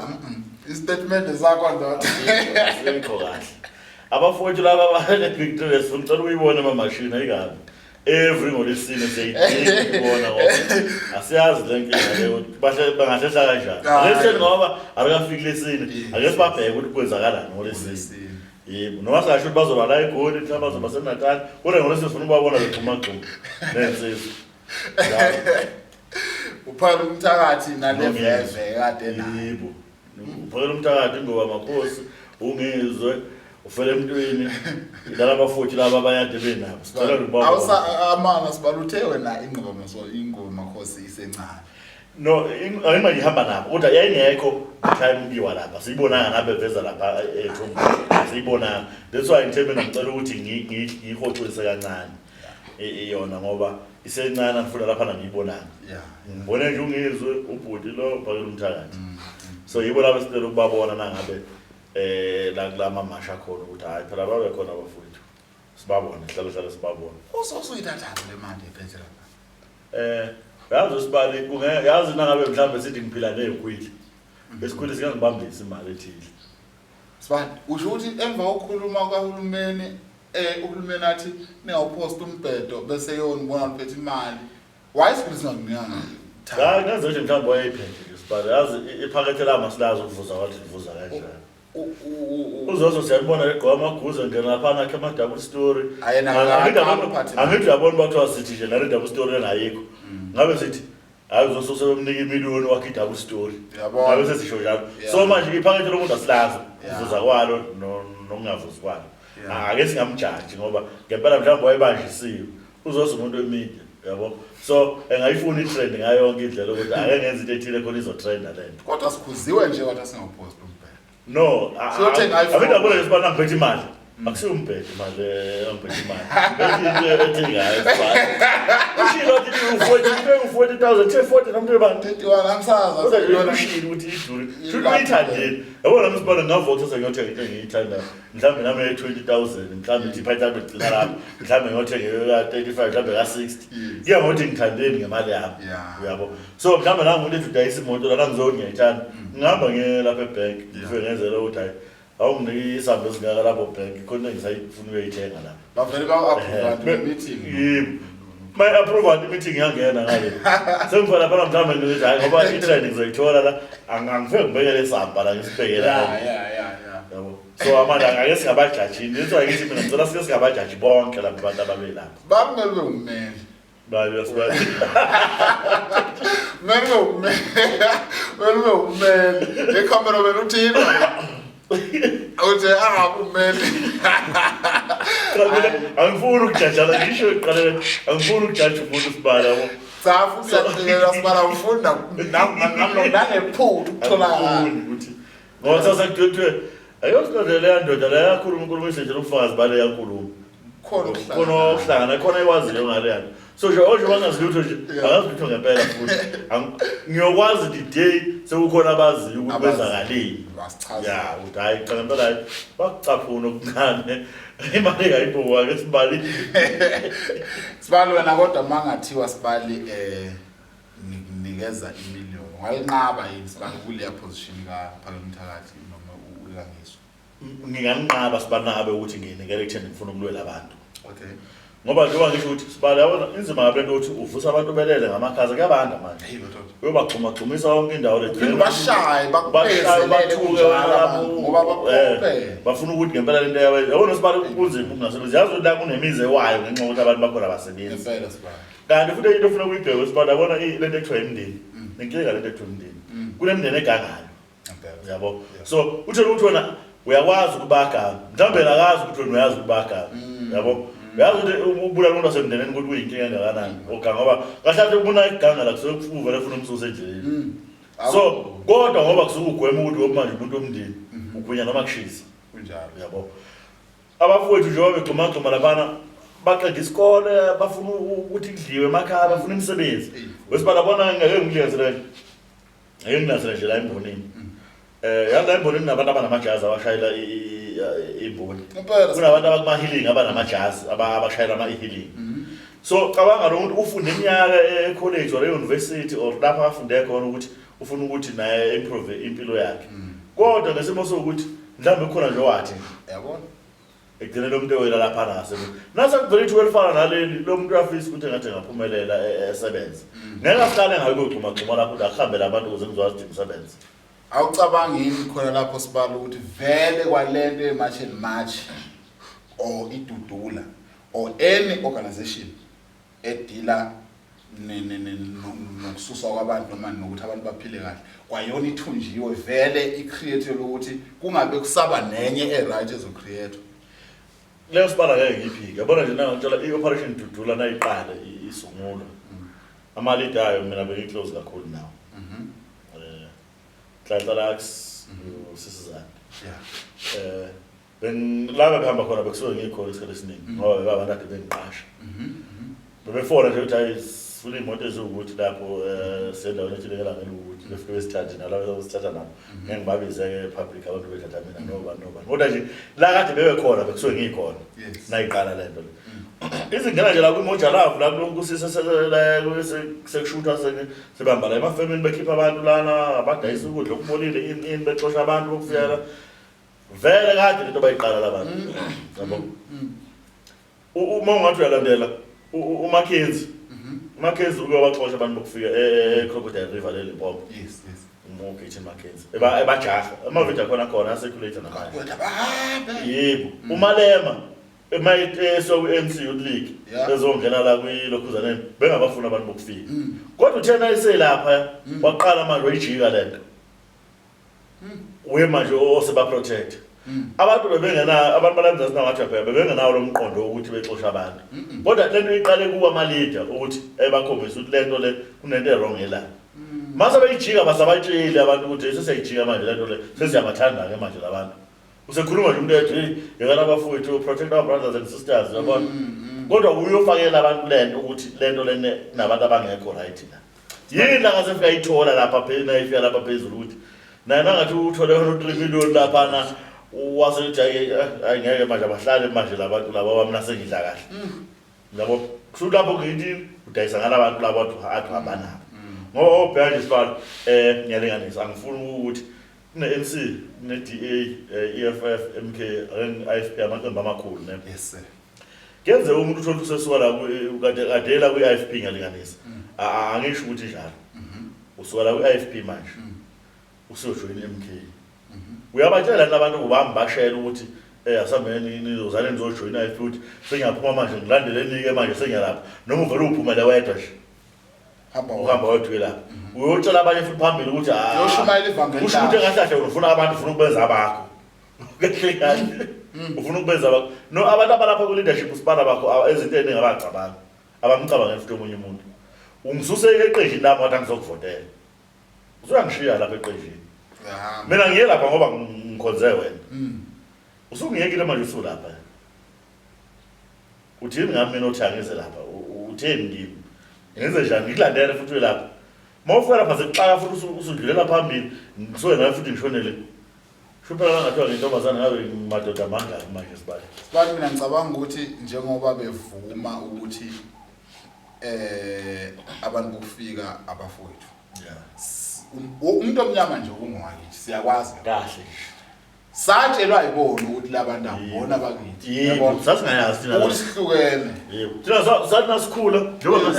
S1: istatement sakho ndoda.
S2: Asikho kahle abafowethu laba bale-big three, sifuna ucela ukuyibona emamashini ayikabi every ngoLwesine, siyayidinga ukubona ngoba asiyazi le nkinga le ukuthi bangahlehla kanjani.
S1: Hayi.
S2: Ake sitheni ngoba akukafiki Lesine, ake sibabheke ukuthi kwenzakalani ngoLwesine.
S1: Ngolwesine.
S2: Yebo, noma singasho ukuthi bazoba la eGoli, mhlawumbe bazoba seNatali, kodwa ngoLwesine sifuna ukubabona bephuma gxuma nensizwa. Njalo.
S1: Uphakela umthakathi nale
S2: Nongizwe.
S1: veve kade nayo.
S2: Yebo, uphakela umthakathi ingoba makhosi ungizwe ufele emntwini laba futhi laba abayade benabo, sicela ukubabona.
S1: Awusa amanga sibaluthe wena ingoma, so ingoma makhosi isencane.
S2: No, ayima ngihamba nabo kodwa yayingekho time kuyiwa lapha. Siyibonanga nabe veza lapha ethumbu. Siyibonanga. That's why ngithe mina ngicela ukuthi ngiyihoxise kancane. Iyona ngoba isencane ngifuna lapha ngiyibonanga. Ngibone nje ungizwe ubhuti lo bhakela umthakathi. So yibo laba sicela ukubabona nangabe la kulama masha khona ukuthi hayi phela babe khona abafowethu. Sibabone, hlala hlala sibabone.
S1: Usuyithathaphi le mali ephethe lapha?
S2: Yazi usibali kunge yazi nangabe mhlambe sithi ngiphila nezikhwili. Isikhwili singangibambisa imali ethile.
S1: Sibali, usho ukuthi emva kokukhuluma kwahulumeni uhulumeni athi ningawupost umbhedo bese yona ubona uphethe imali. Why isikhwili singakunikanga?
S2: Cha, ngenze nje mhlawumbe wayeyiphethe nje sibali. Yazi iphakethe lami asilazi ukuvuza wathi livuza kanjani. Uzozo siyabona egqoka amaguzu ngena lapha nakhe ama double story. Angithi uyabona uba kuthiwa sithi nje nale double story engayikho. Ngabe sithi hayi uzoso sebemnika imiliyoni wakhe i-double story. Ngabe sesisho njalo. So manje iphakethe lomuntu asilazi ukuvuza kwalo nokungavuzi kwalo. Ake singamjaji ngoba ngempela mhlawumbe wayebanjisiwe. Uzoza umuntu wemedia yabo. So engayifuni i-trend ngayo yonke indlela ukuthi ake ngenze into ethile khona izotrenda le nto.
S1: Kodwa sikhuziwe nje wathi singawupost umbhedo.
S2: No,
S1: Siyothenga iPhone.
S2: Angithi yabona nje sibana ngiphethe imali. Akusiyo umbhedo imali, ngiphethe imali. Ngiphethe into ethengayo sibana. Ushilo wathi u-40, u-40,000, the 40 nomuntu webani.
S1: 31 angisazi.
S2: Kodwa nje ushilo ukuthi idure. Shuthi uyithandile. Yabona nami sibana ngavuka kusasa ngiyothenga into engiyithandayo. Mhlawumbe nami ye-20,000, mhlawumbe ithi phayitha igcina lapho. Mhlawumbe ngiyothenga ka-35, mhlawumbe ka-60. Kuya ngokuthi ngithandeni ngemali yami. Uyabo. So mhlawumbe nami umuntu ethi udayisa imoto lana ngizothi ngiyayithanda. Ngihamba ngiye lapha ebank, ngifike ngenzele ukuthi hayi awunginike isamba esingaka lapho bank, khona ngisayifuna ukuyithenga lapha.
S1: Bavele ba-approve meeting.
S2: Yebo. My approval meeting yangena ngale. Sengifana lapha mhlawumbe ngithi hayi ngoba i-trend ngizoyithola la angifike ngibekele isamba la ngisibhekele.
S1: Yeah.
S2: Yabo. So amanje ake singabajajini. That's why ngithi mina ngicela sike singabajaji bonke laba bantu ababelapha.
S1: Bakumele ube ummeli.
S2: Bani yasibani.
S1: Kumele ube ummeli. Kumele ube ummeli. Le camera wena uthini? Uthi ummeli.
S2: Angifuni ukujajala ngisho iqalele angifuni ukujaja umuntu sibala yabo.
S1: Cha futhi uyaqilela sibala ufunda nangephutha ukutholakala.
S2: Angifuni ukuthi ngoba sasa kuthiwe ayosilonde leya ndoda leya yakhuluma inkulumo isenje ubufakazi bale yankulumo.
S1: Khona
S2: Khona ukuhlangana khona ekwaziyo ngale nto. So nje onje bangazi lutho nje akazi lutho ngempela futhi. Ngiyokwazi the day sekukhona abaziyo ukuthi kwenzakaleni.
S1: Basichaza.
S2: Ya, ukuthi hayi cha ngempela hayi bakucaphuna okuncane. Imali engayibhukwa ke sibali.
S1: Sibali wena kodwa mangathiwa sibali ngikunikeza imillion. Ungalinqaba yini sibali kuleya position ka Phakelumthakathi noma uKangizwe?
S2: Nginganqaba sibali nangabe ukuthi ngiyinikele ekutheni ngifuna ukulwela abantu.
S1: Okay.
S2: Ngoba njengoba ngisho ukuthi sibali yabona inzima ngabe lento ukuthi uvusa abantu belele ngamakhaza kuyabanda manje.
S1: Hey madoda.
S2: Uyobagxuma-gxumisa yonke indawo le.
S1: Uphinde bashaye bakubezelele kunjalo abantu ngoba baphoqe.
S2: Bafuna ukuthi ngempela lento yabe yabona sibali kunzima ukungasebenzi. Yazi ukuthi la kunemizi ewayo ngenxa yokuthi abantu bakhona abasebenzi.
S1: Ngempela sibali.
S2: Kanti futhi into ofuna ukuyibheka sibali yabona lento ekuthiwa imindeni. Inkinga lento ekuthiwa imindeni. Kunemindeni egangayo. Yabo. So uthole ukuthi wena uyakwazi ukubaganga. Mhlawumbe yena akazi ukuthi wena uyazi ukubaganga. Yabo. Uyazi ukuthi ukubulala umuntu wasemndenini ukuthi kuyinkinga engakanani. Oganga ngoba kahle kahle ubona iganga la kusuke kuvele ufuna umsusa endleleni. So kodwa ngoba kusuke ugwema ukuthi manje umuntu omndeni ugwinya noma kushisa.
S1: Kunjalo.
S2: Yabo. Abafowethu njengoba begxumagxuma laphana baqeda isikole bafuna ukuthi kudliwe emakhaya bafuna imisebenzi. Wesibala bona ngeke ngikulinganisele nje. Ngeke nginasele nje la embonini. Yazi la embonini nabantu abanamajazi abashayela imboni. Kunabantu abakuma-healing abanamajazi abashayela ama-healing. So cabanga lo muntu ufunde iminyaka e-college or e-university or lapho afunde khona ukuthi ufuna ukuthi naye improve impilo yakhe. Kodwa ngesimo sokuthi mhlawumbe kukhona nje wathi
S1: Yabona?
S2: Ekugcineni lo muntu ewela lapha nase. Nase kuvela ithuba elifana naleli lo muntu uyafisa ukuthi engathi engaphumelela esebenze. Ngeke ahlale ngayo kuyogxuma gxuma lapho ukuthi akuhambele abantu ukuze ngizwazi ukuthi ngisebenze.
S1: Awucabangi yini khona lapho sibala ukuthi vele kwalento ye-March and March or idudula or any organization edila nokususwa kwabantu noma nokuthi abantu baphile kahle kwayona ithunjiwe vele i-create ukuthi kungabe kusaba nenye e-right ezo-create.
S2: Leyo sibala ngeke ngiyiphike. Yabona nje nangitshela i-Operation Dudula nayiqale isungulwa. Ama-leader ayo mina bengi-close kakhulu nawo. Nhlanhla Lux, usisizane.
S1: Yeah.
S2: Laba behamba khona bekusuke ngikhona isikhathi esiningi ngoba bebabantu ade bengiqasha. Bebefona nje ukuthi hayi, sifuna iy'moto eziwukuthi lapho sendaweni ethile ngelanga eliwukuthi, befike besithathe nalabo besithatha nabo. Ngeke ngibabize-ke public abantu bethatha mina nobani nobani, kodwa nje la kade bebekhona bekusuke ngikhona. Nayiqala le nto le, izingena nje la kwiMoja Love la kulokhu sekushuthwa, sebehamba la emafemini bekhipha abantu lana abadayisa ukudla okubolile, ini ini, bexosha abantu bokufika la. Vele kade lento bayiqala labantu, yabo. Uma ungathi uyalandela uMackenzie, uMackenzie uke waxosha abantu bokufika e-Crocodile River le Limpopo.
S1: Yes.
S2: UMogeti Mackenzie ebajaha, amavidiyo akhona khona a-circulate namanje.
S1: Kodwa bahambe.
S2: Yebo, uMalema ema esuka kwi-ANC Youth League ezongena la kwilokhuzaneni, bengabafuni abantu bokufika, kodwa uthena eselapha waqala manje wayijika lento, uye manje oseba-protect abantu. Bebengena abantu balamzansi nangathi uyabheka, bebengenawo lo mqondo wokuthi bexosha abantu, kodwa lento iqale kuwa ama-leader ukuthi ebakhombisa ukuthi lento le kunento e-wrong ela. Mase beyijika, basabatsheli abantu ukuthi sesiyayijika manje lento le, sesiyabathanda-ke manje labantu. Usekhuluma nje umuntu ethi, "Hey, yekana abafowethu, protect our brothers and sisters," yabona, kodwa uyofakela abantu lento ukuthi lento lene nabantu abangekho right la. Yini la ngase fika ayithola lapha phezulu, ifika lapha phezulu ukuthi naye nangathi uthole yona u-3 million laphana, wase uthi, hayi, hayi, ngeke manje abahlale manje labantu laba bami nasengidla kahle, yabo. Kusho lapho ngithi udayisa ngalabantu labo athi uhamba nabo, ngoba obheka nje sibalo, ngiyalinganisa, angifuni ukuthi kune-ANC, kune-DA, EFF, MK, IFP, amaqembu amakhulu ne.
S1: Yes sir.
S2: Kuyenzeka umuntu uthole ukuthi usesuka la kade kadela kwi-IFP, ngiyalinganisa. Angisho ukuthi njalo usuka la kwi-IFP manje usuyojoyina i-MK, uyabatshela labantu ubambashela ukuthi asambeni nizozane nizojoyina i-IFP, ukuthi sengiyaphuma manje ngilandeleni-ke manje sengiyalapha, noma uvele uphumele wedwa nje.
S1: Hamba.
S2: Uhamba wedwa uye lapha, uyotshela abanye futhi phambili ukuthi, "Ah,
S1: Uyoshumayela ivangeli
S2: kusho ukuthi
S1: lakho.
S2: Kahle kahle ufuna abantu, ufuna ukubenza abakho. Kahle kahle ufuna ukubenza abakho. No, abantu abalapha ku-leadership usibala bakho izinto ey'ningi abacabanga, abamcabangeli futhi omunye umuntu. Ungisuse eqenjini lami, wathi angizokuvotela, usuyangishiya lapha eqenjini.
S1: Uyahamba.
S2: Mina ngiye lapha ngoba ngikhonze wena, usungiyekile manje usulapha. Uthini ngami mina othi angize lapha? Utheni kimi? Ngenze njani ngikulandele futhi uye lapha? Uma ufika lapha sekuxaka futhi usudlulela phambili, ngisuke nawe futhi ngishonele. Sho phela ngathiwa ngintombazane ngabe madoda mangaki manje sibali.
S1: Sibali, mina ngicabanga ukuthi njengoba bevuma ukuthi abantu bokufika abafowethu, umuntu omnyama nje ungowakithi, siyakwazi.
S2: Kahle nje.
S1: Satshelwa yibona ukuthi labantu akubona bakithi.
S2: Yebo, sasingayazi thina.
S1: Ukuthi sihlukene.
S2: Yebo, thina sathi nasikhula njengoba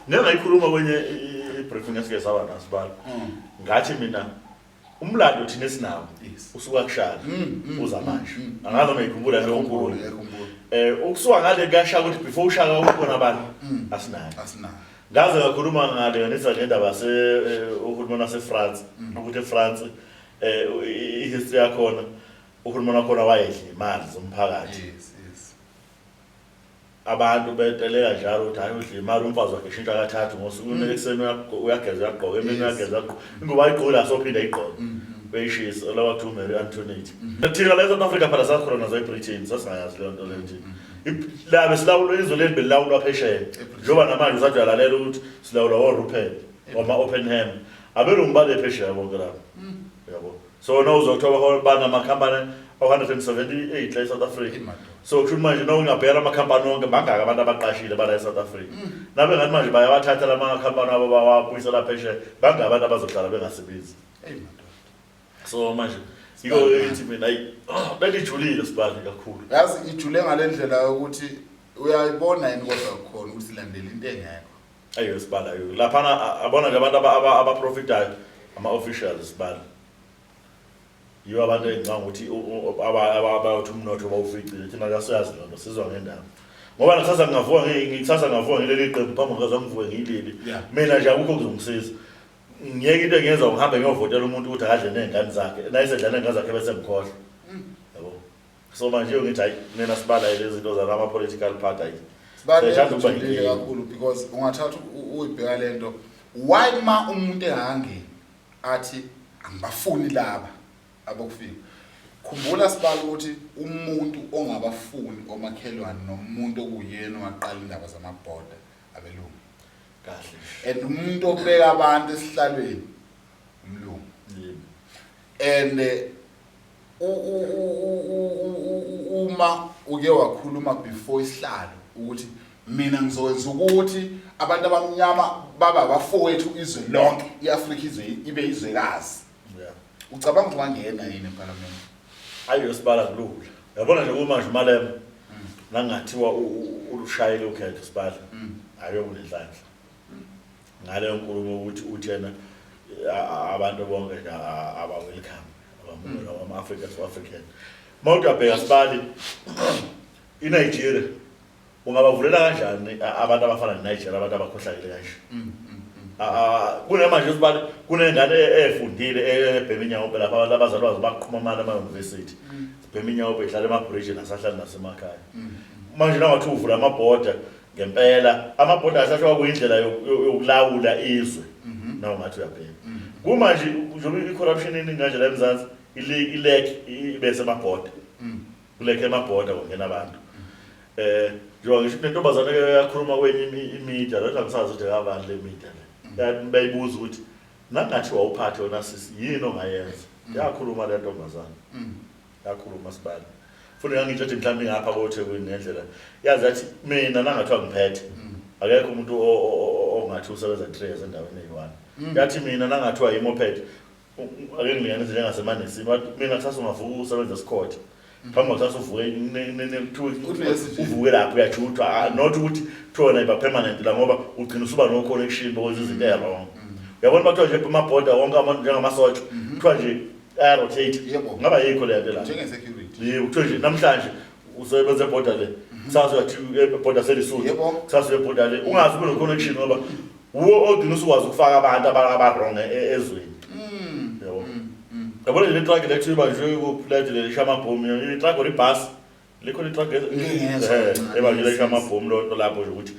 S2: ngeke ngayikhuluma kwenye i-briefing esike saba nasibala, ngathi mina umlando thina esinawo usuka kuShaka uza manje. Angazi noma ngikhumbula leyo nkulumo.
S1: Ngiyakhumbula.
S2: Ukusuka ngale kuyaShaka, ukuthi before uShaka ukhona abantu, asinayo.
S1: Asinayo.
S2: Ngaze ngakhuluma ngalinganisa ngendaba yase uhulumeni waseFrance, ukuthi eFrance i-history yakhona, uhulumeni wakhona wayedla imali zomphakathi.
S1: yes
S2: Abantu beteleka njalo ukuthi hayi, udla imali, umfazi wakhe eshintsha kathathu ngosuku, ekuseni uyageza uyagqoka, emini uyageza uyagqoka, ingubo ayigqoki la sophinda ayigqoke, beyishisa lawa kuthiwa uMary Antoinette. Thina la eSouth Africa phela sakhona nazo eBritain, sasingayazi leyo nto leyo thina. La besilawulwa, izwe leli belilawulwa phesheya, njengoba namanje usathi uyalalela ukuthi silawulwa o-Rupert wama-Oppenheimer, abelungu bale phesheya bonke lapho, yabo. So na uzothola banamakhampani awu-178 la e-South Africa.
S1: Madoda.
S2: So kusho ukuthi manje na ungabheka amakhampani wonke, mangaki abantu abaqashile bala e-South Africa? Nabe ngathi manje bayawathatha la makhampani abo bawabuyisela phesheya, bangaki abantu abazohlala bengasebenzi?
S1: Eyi madoda.
S2: So manje yiko ithi mina, ayi, belijulile sibali kakhulu.
S1: Yazi ijule ngale ndlela yokuthi uyayibona yini, kodwa khona ukuthi silandela into engekho.
S2: Ayo sibala, ayo laphana abona nje abantu abaprofitayo, ama-officials sibala, yiwo abantu engicabanga ukuthi abayothi umnotho bawuficile. Thina kasiyazi loo nto, sizwa ngendaba, ngoba nakusasa ngingavuka ngikusasa ngingavuka ngileli qembu, phambi kwekaza ngivuke ngiyileli. Mina nje akukho kuzongisiza. Ngiyeke into engiyenza, ngihambe ngiyovotela umuntu ukuthi akadle ney'ngane zakhe, nayisedla ney'ngane zakhe bese ngikhohlwa, yabo. So manje ngithi hayi, mina sibala lezi zinto zalama-political party, hayi. Siyayithanda ukuba
S1: Sibalulekile
S2: inkinga.
S1: kakhulu, because ungathatha uyibheka lento, why ma umuntu engakangeni athi Angibafuni laba abokufika. Khumbula sibala ukuthi umuntu ongabafuni omakhelwane nomuntu okuyena owaqala indaba zamabhoda abelungu.
S2: Kahle.
S1: And umuntu obeka abantu esihlalweni umlungu.
S2: Yebo.
S1: And uma uke wakhuluma before isihlalo ukuthi mina ngizokwenza ukuthi abantu abamnyama baba abafowethu izwe lonke, iAfrika izwe ibe izwekazi.
S2: Yeah.
S1: Ucabanga ukuthi wangena yini eParliament?
S2: Ayo sibala kulula. Yabona nje uma nje uMalema nangathiwa ulushayele ukhetho sibala. Ayo kunenhlanhla. Ngaleyo nkulumo ukuthi uthi yena abantu bonke nje aba welcome abamukela ama-Africa to African. Uma uyabheka sibali iNigeria ungabavulela kanjani abantu abafana neNigeria, abantu abakhohlakele kanje? Kunemanje sibali kunengane efundile ebhema inyawo lapha, abantu abazali bazo baqhuma imali ema-university, sibhema inyawo, ihlala emabridge nasahlali nasemakhaya. Manje nangathi uvula amabhoda ngempela, amabhoda asahlwa kuyindlela yokulawula izwe. Naw ngathi uyabheka kumanje njengoba i-corruption iningi kanje la eMzansi, ilek ibe semabhoda, kulekhe emabhoda kungena abantu. Njengoba ngisho kunentombazane yakhuluma kwenye imedia la, angisazi ukuthi akabani le media le, bayibuza ukuthi nangathi wawuphathe wena sisi yini ongayenza. Yakhuluma le ntombazane, yakhuluma sibali, futhi ngangitsho ukuthi mhlawumbe ingapha koThekwini ngendlela yazi, yathi mina nangathiwa ngiphethe akekho umuntu ongathi usebenza 3 years endaweni eyi-one. Yathi mina nangathiwa yimi ophethe, ake ngilinganise njengasemanesini, wathi mina kusasa ungavuka usebenza esikhotha, phambi kwakusasa uvuke
S1: Unesi nje.
S2: uvuke lapho uyajuthwa. Not ukuthi kuthiwa wena iba permanent la, ngoba ugcina usuba no connection bokwenza izinto ey-wrong. Uyabona bathiwa nje amabhoda wonke abantu njengamasotsha kuthiwa nje aya-rotate. Ngaba yikho le nto la.
S1: Njenge-security.
S2: Yebo, kuthiwa nje namhlanje usebenza ebhoda le, kusasa uyathi ebhoda selisuthu, kusasa uyebhoda le, ungazi ube no-connection ngoba wuwo ogcina usukwazi ukufaka abantu aba-wrong ezweni. Yabo, yabona nje le truck le kuthiwa ibanjwe kuphi le lisha amabhomu, i-truck or ibhasi likhona i-truck
S1: Ngike ngezwa kancane,
S2: ebanjwe lisha
S1: yes.
S2: amabhomu lonto lapho nje ukuthi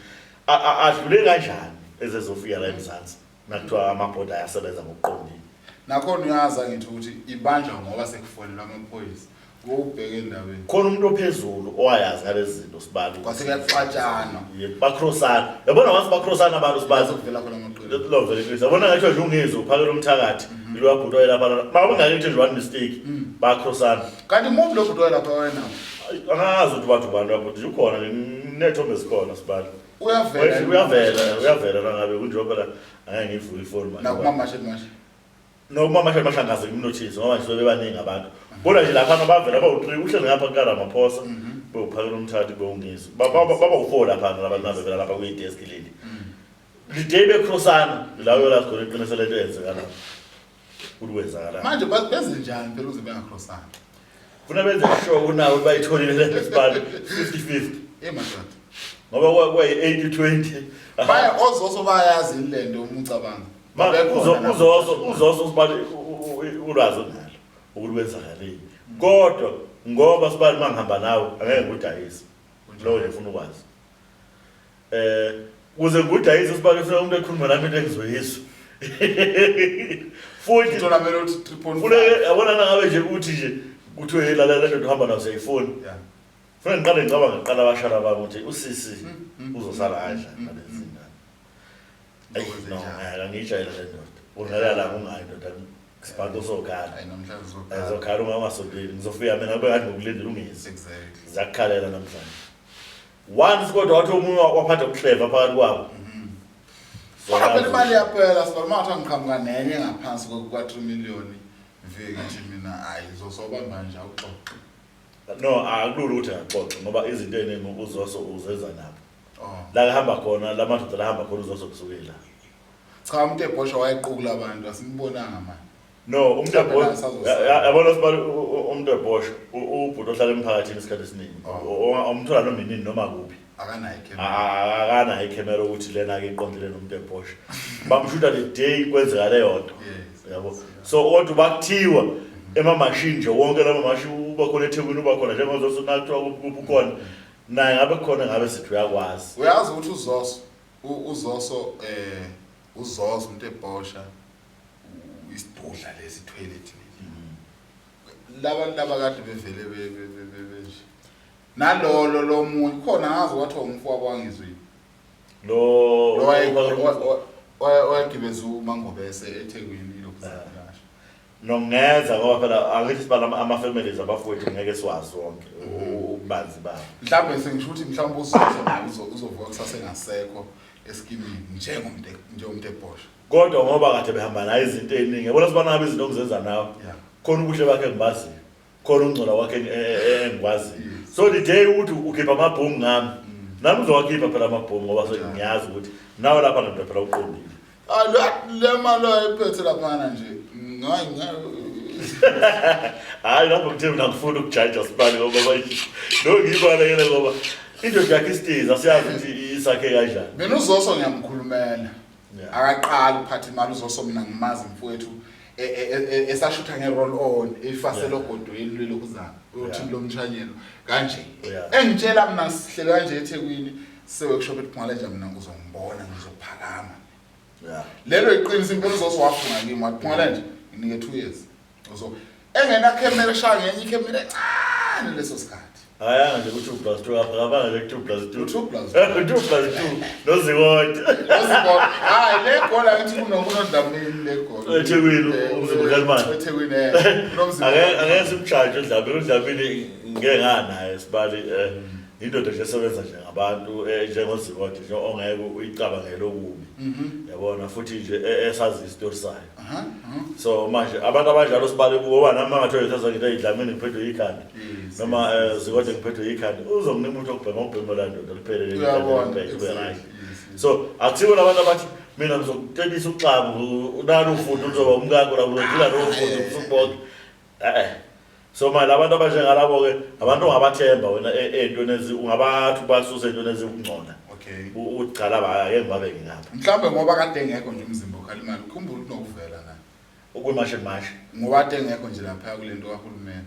S2: adlule kanjani ezezofika la eMzansi nakuthiwa amabhoda ayasebenza ngokuqondile.
S1: Nakhona uyazi angithi ukuthi ibanjwa ngoba sekufonelwa amaphoyisa wowubheka endabeni.
S2: Khona umuntu ophezulu owayazi ngalezi zinto sibali.
S1: Kwase kuyaxatshanwa.
S2: Yebo, bacrossana. Yabona once bacrossana abantu sibali,
S1: kuvela khona amaqembu.
S2: Lovele iqiniso. Yabona ngathiwa nje ungizwe uphakela umthakathi ilo wabhuti wayelapha, ma ungayithi nje one mistake, bacrossana.
S1: Kanti muphi lo bhuti wayelapha wena?
S2: Angazi ukuthi bathi ubani lapho nje, ukhona nethombe zikhona sibali.
S1: Uyavela.
S2: Uyavela, uyavela nangabe kunjengoba phela angeke ngiyivuke ifoni manje.
S1: Nakumamashe mashe.
S2: Noma mashe mashe angaze ngimnothise ngoba nje bebaningi abantu, kodwa nje laphana bavela bawu-three, uhleli ngapha kukaRamaphosa, bewuphakela umthathi, bewungizwe baba u-four laphana labantu nabevela lapha kuyideski leli liday becrossana la, uyolazi khona iqiniso lento eyenzeka lapho ukuthi kwenzakala.
S1: Manje benze njani phela ukuze bengacrossani?
S2: Funa benze sure kunawo ukuthi bayitholile lento sibali 50-50.
S1: Hey madoda.
S2: Ngoba kwayi-80-20.
S1: Baya ozoso bayazi lento uma ucabanga. Babekhona lapho.
S2: Uzoso sibali ulwazi onalo ukuthi kwenzakaleni, kodwa ngoba sibali uma ngihamba nawe angeke ngikudayise lowo nje ufuna ukwazi kuze ngikudayise sibali ufuna umuntu ekhuluma nami into engizoyizwa futhi.
S1: Uthola kumele uthi 3.5.
S2: Funeke yabona nangabe nje uthi nje kuthiwe lalela le ndoda uhamba nayo siyayifuna, funa ngiqale ngicabanga ngiqala abashana bami ukuthi usisi uzosala kanjani nalezi zingane. Ayi, no,
S1: Uzokwenzenjani?
S2: ngeke angiyijwayele le ndoda, ungela la ungayi ndoda sibhanto sokhala.
S1: Hayi, namhlanje uzokhala.
S2: Azokhala ungasondeli, ngizofika mina kube ngathi ngokulindela ungezi. Ziyakukhalela namhlanje once, kodwa wathi omunye waphatha ukuhleva phakathi kwabo.
S1: Kodwa phela imali iyaphela sibali, uma ngathiwa ngiqhamuka nenye ngaphansi kwa-3 million, ngifike ngithi mina hayi uzosobamba nje awuxoxe.
S2: No, akulula ukuthi angaxoxe ngoba izinto ey'ningi uZoso uzenza nabo. La kuhamba khona la madoda, la hamba khona uZoso kusuke la.
S1: Cha, umuntu ebhosha wayequkula abantu, asimbonanga manje.
S2: No, umuntu
S1: Mhlawumbe
S2: ebhosha
S1: la sazosala.
S2: Yabona sibali umuntu ebhosha ubhuti ohlala emphakathini isikhathi esiningi. Umthola noma inini noma kuphi.
S1: Akanayo ikhemera.
S2: Akanayo ikhemera ukuthi lena-ke iqondile nomuntu ebhosha bamshuta the day kwenzeka leyo nto. Yabo, so kodwa bakuthiwa emamashini nje wonke la mamashi uba khona eThekwini, uba khona njengozoso nakuthiwa kuphi ukhona naye, ngabe khona ngabe sithi uyakwazi.
S1: Uyazi ukuthi uZoso uZoso uZoso umuntu ebhosha Isidudla lesi toilet leli. Laba laba kade bevele benje. Nalolo lomunye khona ngazi kwathiwa umfowabo wangizwini.
S2: Lo
S1: Lo wayegibeza uMangobese eThekwini lokhu zakasho.
S2: Nongeza ngoba phela angithi sibala ama-families abafowethu ngeke siwazi wonke ububanzi babo.
S1: Mhlawumbe sengisho ukuthi mhlawumbe uzozo uzovuka kusase ngasekho eskimini njengomuntu ebhosha.
S2: Kodwa ngoba kade behamba naye izinto ey'ningi, yabona sibana ngabe izinto ongizenza nawe. Khona ubuhle bakhe engibaziyo. Khona ukungcola kwakhe engikwaziyo. So the day ukuthi ukhipha amabhomu ngami, nami uzowakhipha phela amabhomu ngoba sengiyazi ukuthi nawe lapha ndoda phela uqondile.
S1: Ah, le mali ayiphethe laphana nje. Ngayi
S2: Hayi lapho ngithe mina ngifuna ukujaja sibali ngoba manje no ngibalekele ngoba indoda yakhe isitiza siyazi ukuthi isakhe kanjani.
S1: Mina uZoso ngiyamkhulumela. Akaqali ukuphatha imali uZoso, mina ngimazi mfowethu esashutha nge-roll on efasela ogodweni lwelokhuzana uyothini lomshanyelo kanje. Engitshela mina sihlele kanje eThekwini se-workshop ethi Phungaleja, mina uzongibona ngizophakama. Lelo iqiniso impela, uZoso wafunga kimi wathi Phungaleja nginike 2 years. Uzo engena camera eshaya ngenye ikhemera encane leso sikhathi.
S2: Ayanga nje ku-2 plus 2 apha, nje ku-2 plus 2.
S1: 2 plus 2.
S2: 2 plus 2 noZikode.
S1: Ozibona. Hayi le goal angithi kunoDlamini le goal.
S2: EThekwini, uMzimba uKhalimane.
S1: eThekwini kunomzimba.
S2: Angeke simjaje uDlamini, uDlamini ngeke nganaye sibali indoda nje esebenza nje ngabantu njengoZikode nje ongeke uyicabangele okubi. Yabona futhi nje esazi isitori sayo. So manje abantu abanjalo sibale kubo ngoba nami mangathiwa ngithatha ngithi ayidlamini ngiphethwe yikhanda. Noma Zikode ngiphethwe yikhanda uzonginika umuntu okubhema ubhema la ndoda liphelele
S1: Uyabona,
S2: liphele kube right.
S1: Yes.
S2: So akusibo labantu abathi mina ngizokutelisa uxabu unalo ufundo uzoba umkakho la uzodlula lowo fundo usubonke. So manje labantu abanjengalabo ke abantu ongabathemba wena ey'ntweni ezi ungabathi ubasuse ey'ntweni ezikungcola. Uthi cha laba ake ngibabeke ngapha.
S1: Mhlawumbe ngoba kade engekho nje umzimba okhala imali, ukhumbula unokuvela la.
S2: Ukwimashe mashi.
S1: Ngoba kade engekho nje lapha kule nto kahulumeni.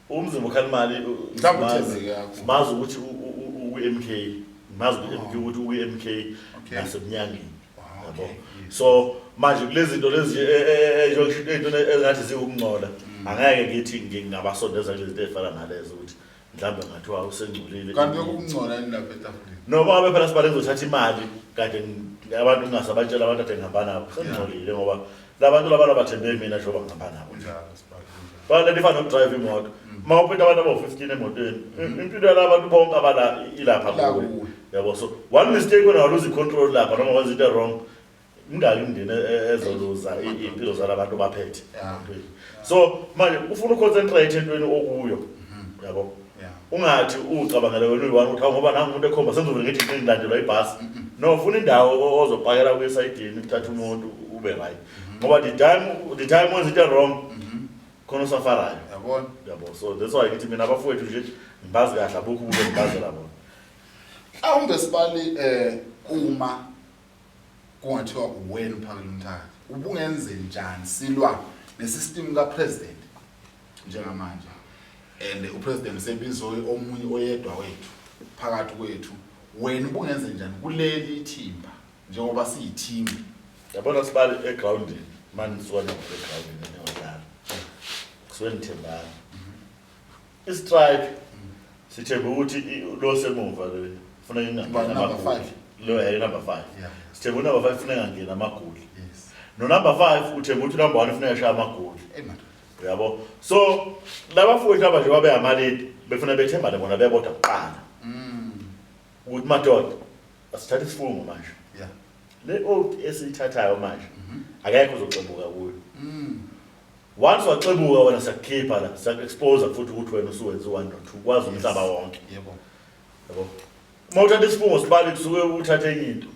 S2: Umzimba okhala imali
S1: Mhlawumbe uthembeke kakhulu.
S2: Mazi ukuthi uku-MK, mazi ku-MK ukuthi uku-MK nasemnyangeni. Yabo. So manje kulezi zinto lezi into ezingathi ziwukungcola angeke ngithi ngingabasondeza kulezi zinto ezifana nalezo ukuthi mhlawumbe ngathiwa usengcolile.
S1: Kanti ukungcola yini lapha etafuleni?
S2: Noma ngabe phela sibale ngizothatha imali kade abantu ngingasabatshela abantu ade ngihamba nabo sengingcolile ngoba labantu laba labathembe mina njengoba ngihamba nabo.
S1: Kunjalo sibale kunjalo.
S2: Bana lifana nokudrive imoto. Uma uphethe abantu abawu-15 emotweni, impilo yalabantu bonke abala ilapha
S1: Ila
S2: kuwe.
S1: kuwe.
S2: Yabo, so one mistake wena waluza i-control lapha noma wenza into wrong, mingaki imindeni ezoluza iy'mpilo zalabantu baphethe emotweni. So manje ufuna uconcentrate entweni okuyo. Yabo. Ungathi ucabangele wena uyi-one ukuthi hawu ngoba nangu umuntu ekhomba sengizovele ngithi ngilandelwa ibhasi. No, ufuna indawo ozopakela kuyo esayidini uthathe umuntu ube right. Ngoba the time wenza into wrong khona usafarayo.
S1: Yabona.
S2: Yabo, so that's why ngithi mina abafowethu nje ngibazi kahle abukho ubube ngibazela bona.
S1: Mhlawumbe sibali uma kungathiwa uwena uphakela umthakathi ubungenze njani silwa nesystem kapresident njengamanje, and upresident sebizwe omunye oyedwa wethu phakathi kwethu, wena ubungenze njani kuleli thimba njengoba siyiteam?
S2: Yabona sibali egroundini manje nisuka nje egroundini niyodlala kusuke nithembana i-strike sithembe ukuthi lo semuva lo funeka ingangeni
S1: Number
S2: amagoli.
S1: 5.
S2: Lo number 5. Sithembe unumber 5 funeka angene amagoli. No number 5 uthembe ukuthi number 1 funeka ashaya amagoli.
S1: Hey madoda.
S2: Uyabo? So labafowethu laba nje babe amalidi befuna bethembane bona bebodwa kuqala. Ukuthi madoda asithathe isifungo manje. Le oath esiyithathayo manje akekho ozoxebuka kuyo. Once waxebuka wena siyakukhipha la, siyaku-expose futhi ukuthi wena usuwenze 1 no 2 kwazi umhlaba wonke. Yabo. Uma uthatha isifungo sibali kusuke uthathe enye into.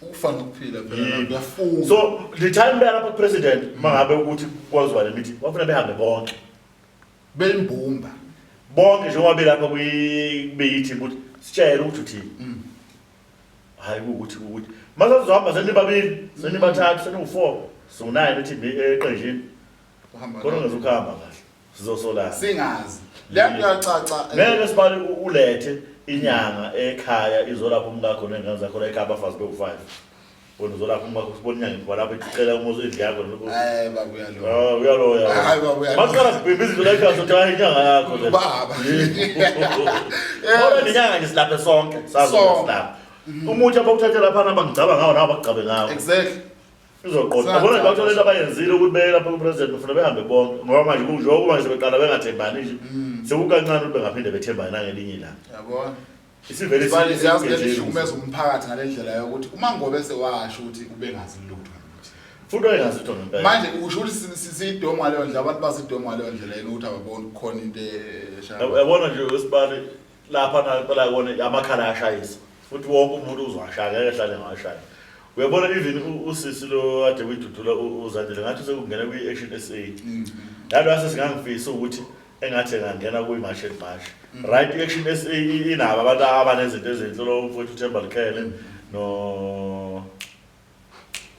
S1: Ukufa nokuphila phela lapho uyafunga.
S2: So the time beya lapha president mangabe ukuthi kwazoba nemithi bafuna behambe bonke.
S1: Belimbumba.
S2: Bonke njengoba belapha kuyithi ukuthi sitshele ukuthi uthini. Hayi ukuthi ukuthi mase sizohamba senibabili, senibathathu, senu4, so9 ethi eqenjini.
S1: Uhamba.
S2: Khona ngezokuhamba kahle. Sizosolana.
S1: Singazi. Le nto iyacaca.
S2: Ngeke sibali ulethe inyanga ekhaya izolapha umkakho nengane zakho la ekhaya abafazi bewu5. Wena uzolapha uma usibona inyanga iphuma lapho icela uma uzindlu yakho lokho.
S1: Hayi baba uyaloya.
S2: Ah, uyaloya.
S1: Hayi baba uyaloya.
S2: Maqala kubhimba izinto la ekhaya sothi hayi inyanga yakho le.
S1: Baba.
S2: Kodwa nenyanga nje silaphe sonke, sazi
S1: Sonke.
S2: ukuthi silapha. Umuthi abawuthathe lapha nabangigcaba ngawo nawo bagcabe ngawo.
S1: Exactly.
S2: Izoqonda.
S1: Sazi.
S2: Yabona nje bathola into abayenzile ukuthi beye lapha ku-president bafuna behambe bonke. Ngoba manje kunjengoba manje sebeqala bengathembani nje. Sekukancane ukuthi bengaphinde bethembane nangelinye ilanga.
S1: Yabona.
S2: Isivele
S1: Sibali yazi lento ihlukumeza umphakathi ngale ndlela yokuthi uma ngobe sewasho ukuthi ubengazi lutho ngokuthi.
S2: Futhi wayengazi lutho ngempela.
S1: Manje usho ukuthi siyidomo ngaleyo ndlela abantu basidomo ngaleyo ndlela yini ukuthi ababoni kukhona into eshaya.
S2: Yabona nje usibali lapha na kona amakhala ayashayisa. Futhi wonke umuntu uzowashaya ngeke ehlale ngawashaya. Uyabona even usisi lo kade kuyidudula uZandile ngathi usekungena kwi-Action SA. Nalo asesingangifisi ukuthi engathi engangena kuyi-march and march right i-action SA inabo abantu abanezinto ezinhle lo mfowethu uThemba Lukhele no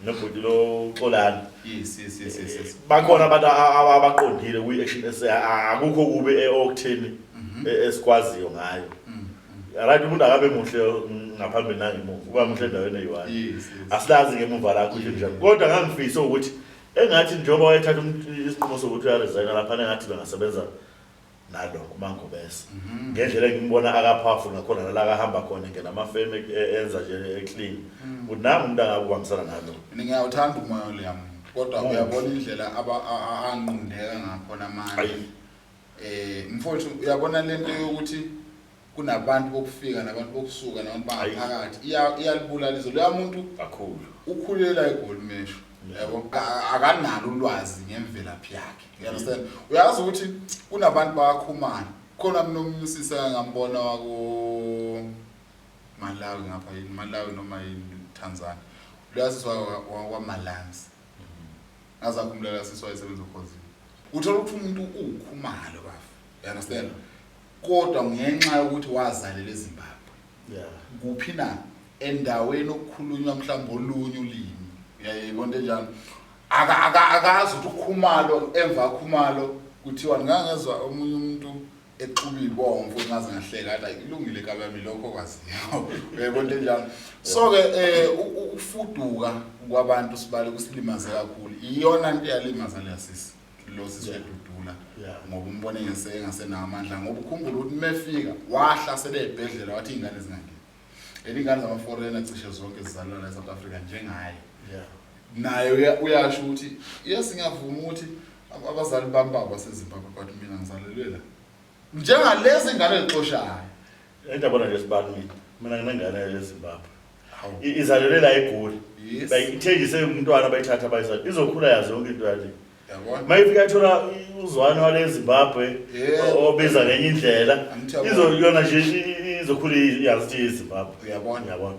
S2: nobhuti lo Xolani
S1: Yes.
S2: Bakhona abantu abaqondile kwi-action SA akukho kube e-okutheni esikwaziyo ngayo right umuntu akabe muhle ngaphambili nangemuva uba muhle endaweni eyi-one asilazi ngemuva lakho ukuthi njani kodwa ngangifise ukuthi Engathi njengoba wayethatha isinqumo sokuthi uyaresigna laphana engathi bengasebenza nalo uMangobese. Ngendlela engimbona akapowerful ngakhona nala akahamba khona engena amafemu enza nje eclean. Ukuthi nangu umuntu angakubambisana nalo.
S1: Mina ngiyawuthanda umoya loya muntu kodwa uyabona indlela anqundeka ngakhona manje. Mfowethu uyabona lento yokuthi kunabantu bokufika nabantu bokusuka nabantu bangaphakathi iyalibulala izwe loya muntu
S2: kakhulu
S1: ukhulela eGoli mesho yabo akanalo ulwazi ngemvelaphi yakhe you understand uyazi ukuthi kunabantu bayakhumana khona mina omunye usisi engambona wako Malawi ngapha yini Malawi noma yini Tanzania loya sisi wakwaMalansi ngaze akhumbula loya sisi wayesebenza okhozini uthola ukuthi umuntu uwukhumalo bafo you understand Kodwa ngenxa yokuthi wazalela eZimbabwe.
S2: Yeah.
S1: Kuphi na? Endaweni okukhulunywa mhlawumbe olunye ulimi. Uyayibona into enjalo. Aka aka akazi ukuthi uKhumalo emva Khumalo kuthiwa ngangezwa omunye umuntu exuba ibomvu ngaze ngahleka athi ayi kulungile kabi yami lokho kwaziyo. Uyayibona into enjalo. So ke ukufuduka kwabantu sibale kusilimaze kakhulu. Iyona into eyalimaza leyasisi. Lo sisi wedudula ngoba umbone engasenawo amandla ngoba ukhumbula ukuthi mefika wahlasela ezibhedlela wathi izingane zingangeni. And ingane zama-foreigner cishe zonke zizalwa la e-South Africa njengaye. Naye uyasho ukuthi yes ngiyavuma ukuthi abazali bami babo baseZimbabwe but mina ngizalelwe la. Njengalezi ingane ezixoshayo.
S2: Indaba nje sibani mina. Mina nginengane eZimbabwe. Izalelwe la eGoli. Bayithengise umntwana bayithatha bayisa. Izokhula yazi yonke into yale.
S1: Yabona?
S2: Mayifika ithola uzwane wale eZimbabwe obiza ngenye indlela. Izoyona nje izokhula yazi ukuthi iZimbabwe.
S1: Uyabona?
S2: Uyabona.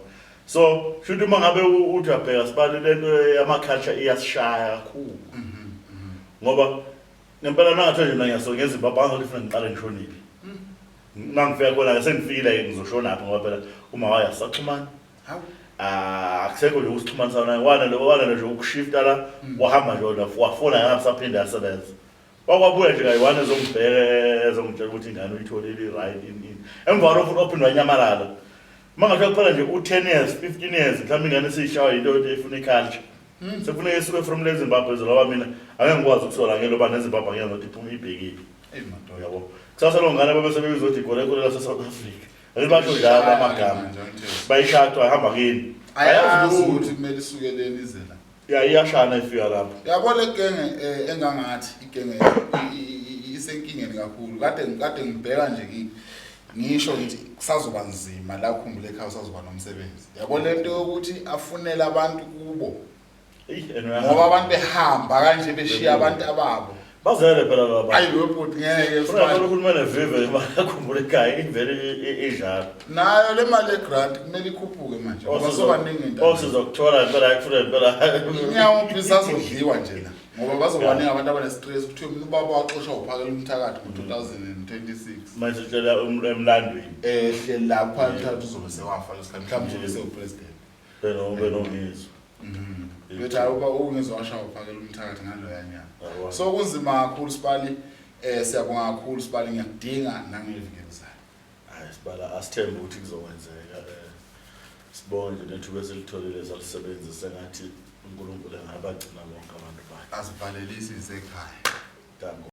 S2: So, shuthi uma ngabe uthi uyabheka sibali lento yama culture iyasishaya kakhulu. Ngoba ngempela nangathiwa nje mina ngiyasuka ngeZimbabwe angazi ukuthi funa ngiqale ngishonephi. Uma ngifika khona-ke sengifikile-ke ngizoshonaphi ngoba phela uma wayo asisaxhumani.
S1: Hawu.
S2: Ah, akusekho nje ukusixhumanisa naye wanele wanele nje ukushifta la wahamba nje wona wafona yangasaphinde yasebenza. Wakwabuya nje kayi-one ezongibheka ezongitshela ukuthi ingane uyitholile i-right ini ini. Emva kwalokho futhi waphinde wanyamalala. Uma ngathiwa kuphela nje u-10 years, 15 years mhlawumbe ingane isiyishawa yinto yokuthi ifuna i-culture. Sekufuneka isuke from le Zimbabwe izoba mina angeke ngikwazi ukusola ngeke loba neZimbabwe angeke ngokuthi iphume ibhekile.
S1: Eyi madoda.
S2: Uyabo. Kusasa lo ngane babe sebebizothi igole igole lase South Africa. Ake basho njalo amagama.
S1: Manje angithe.
S2: Bayishaya kuthiwa hamba kini.
S1: Ayazi
S2: Ayazi
S1: ukuthi
S2: lutho.
S1: kumele isuke leni ize la.
S2: Ya iyashana ifika lapho.
S1: Yabo le genge engangathi igenge isenkingeni kakhulu. Kade ngibheka nje ngisho ngithi kusazoba nzima la khumbule ekhaya usazoba nomsebenzi. Yabo lento yokuthi afunele abantu kubo. Ngoba abantu behamba kanje beshiya abantu ababo.
S2: Bazele phela laba.
S1: Ayi lo bhuti ngeke
S2: Funa
S1: sibali.
S2: uhulumeni evive bakhumbule ekhaya ivele injalo.
S1: Nayo le mali ye-grant kumele ikhuphuke manje ngoba sobaningi into.
S2: Osizokuthola impela kufuna impela.
S1: Inyawo isazodliwa nje la ngoba bazobaningi abantu abane-stress kuthiwe mina ubaba waxoshwa uphakela umthakathi ngo-2026.
S2: Manje utshela emlandweni.
S1: Ehle lapha mhlawumbe uzobe sewafa lesikhathi mhlawumbe uzobe sewupresident.
S2: Benongizwa.
S1: Bethi hayi uba ungizwa washaya uphakela umthakathi ngaloya nyanga. So kunzima kakhulu sibali siyabonga kakhulu sibali ngiyakudinga nangeviki elizayo.
S2: Hayi sibala asithembe ukuthi kuzokwenzeka. Sibonge nje nethuba esilitholile salisebenzisa engathi uNkulunkulu engabagcina bonke abantu bakhe.
S1: Asivalelisi isekhaya.
S2: Danko.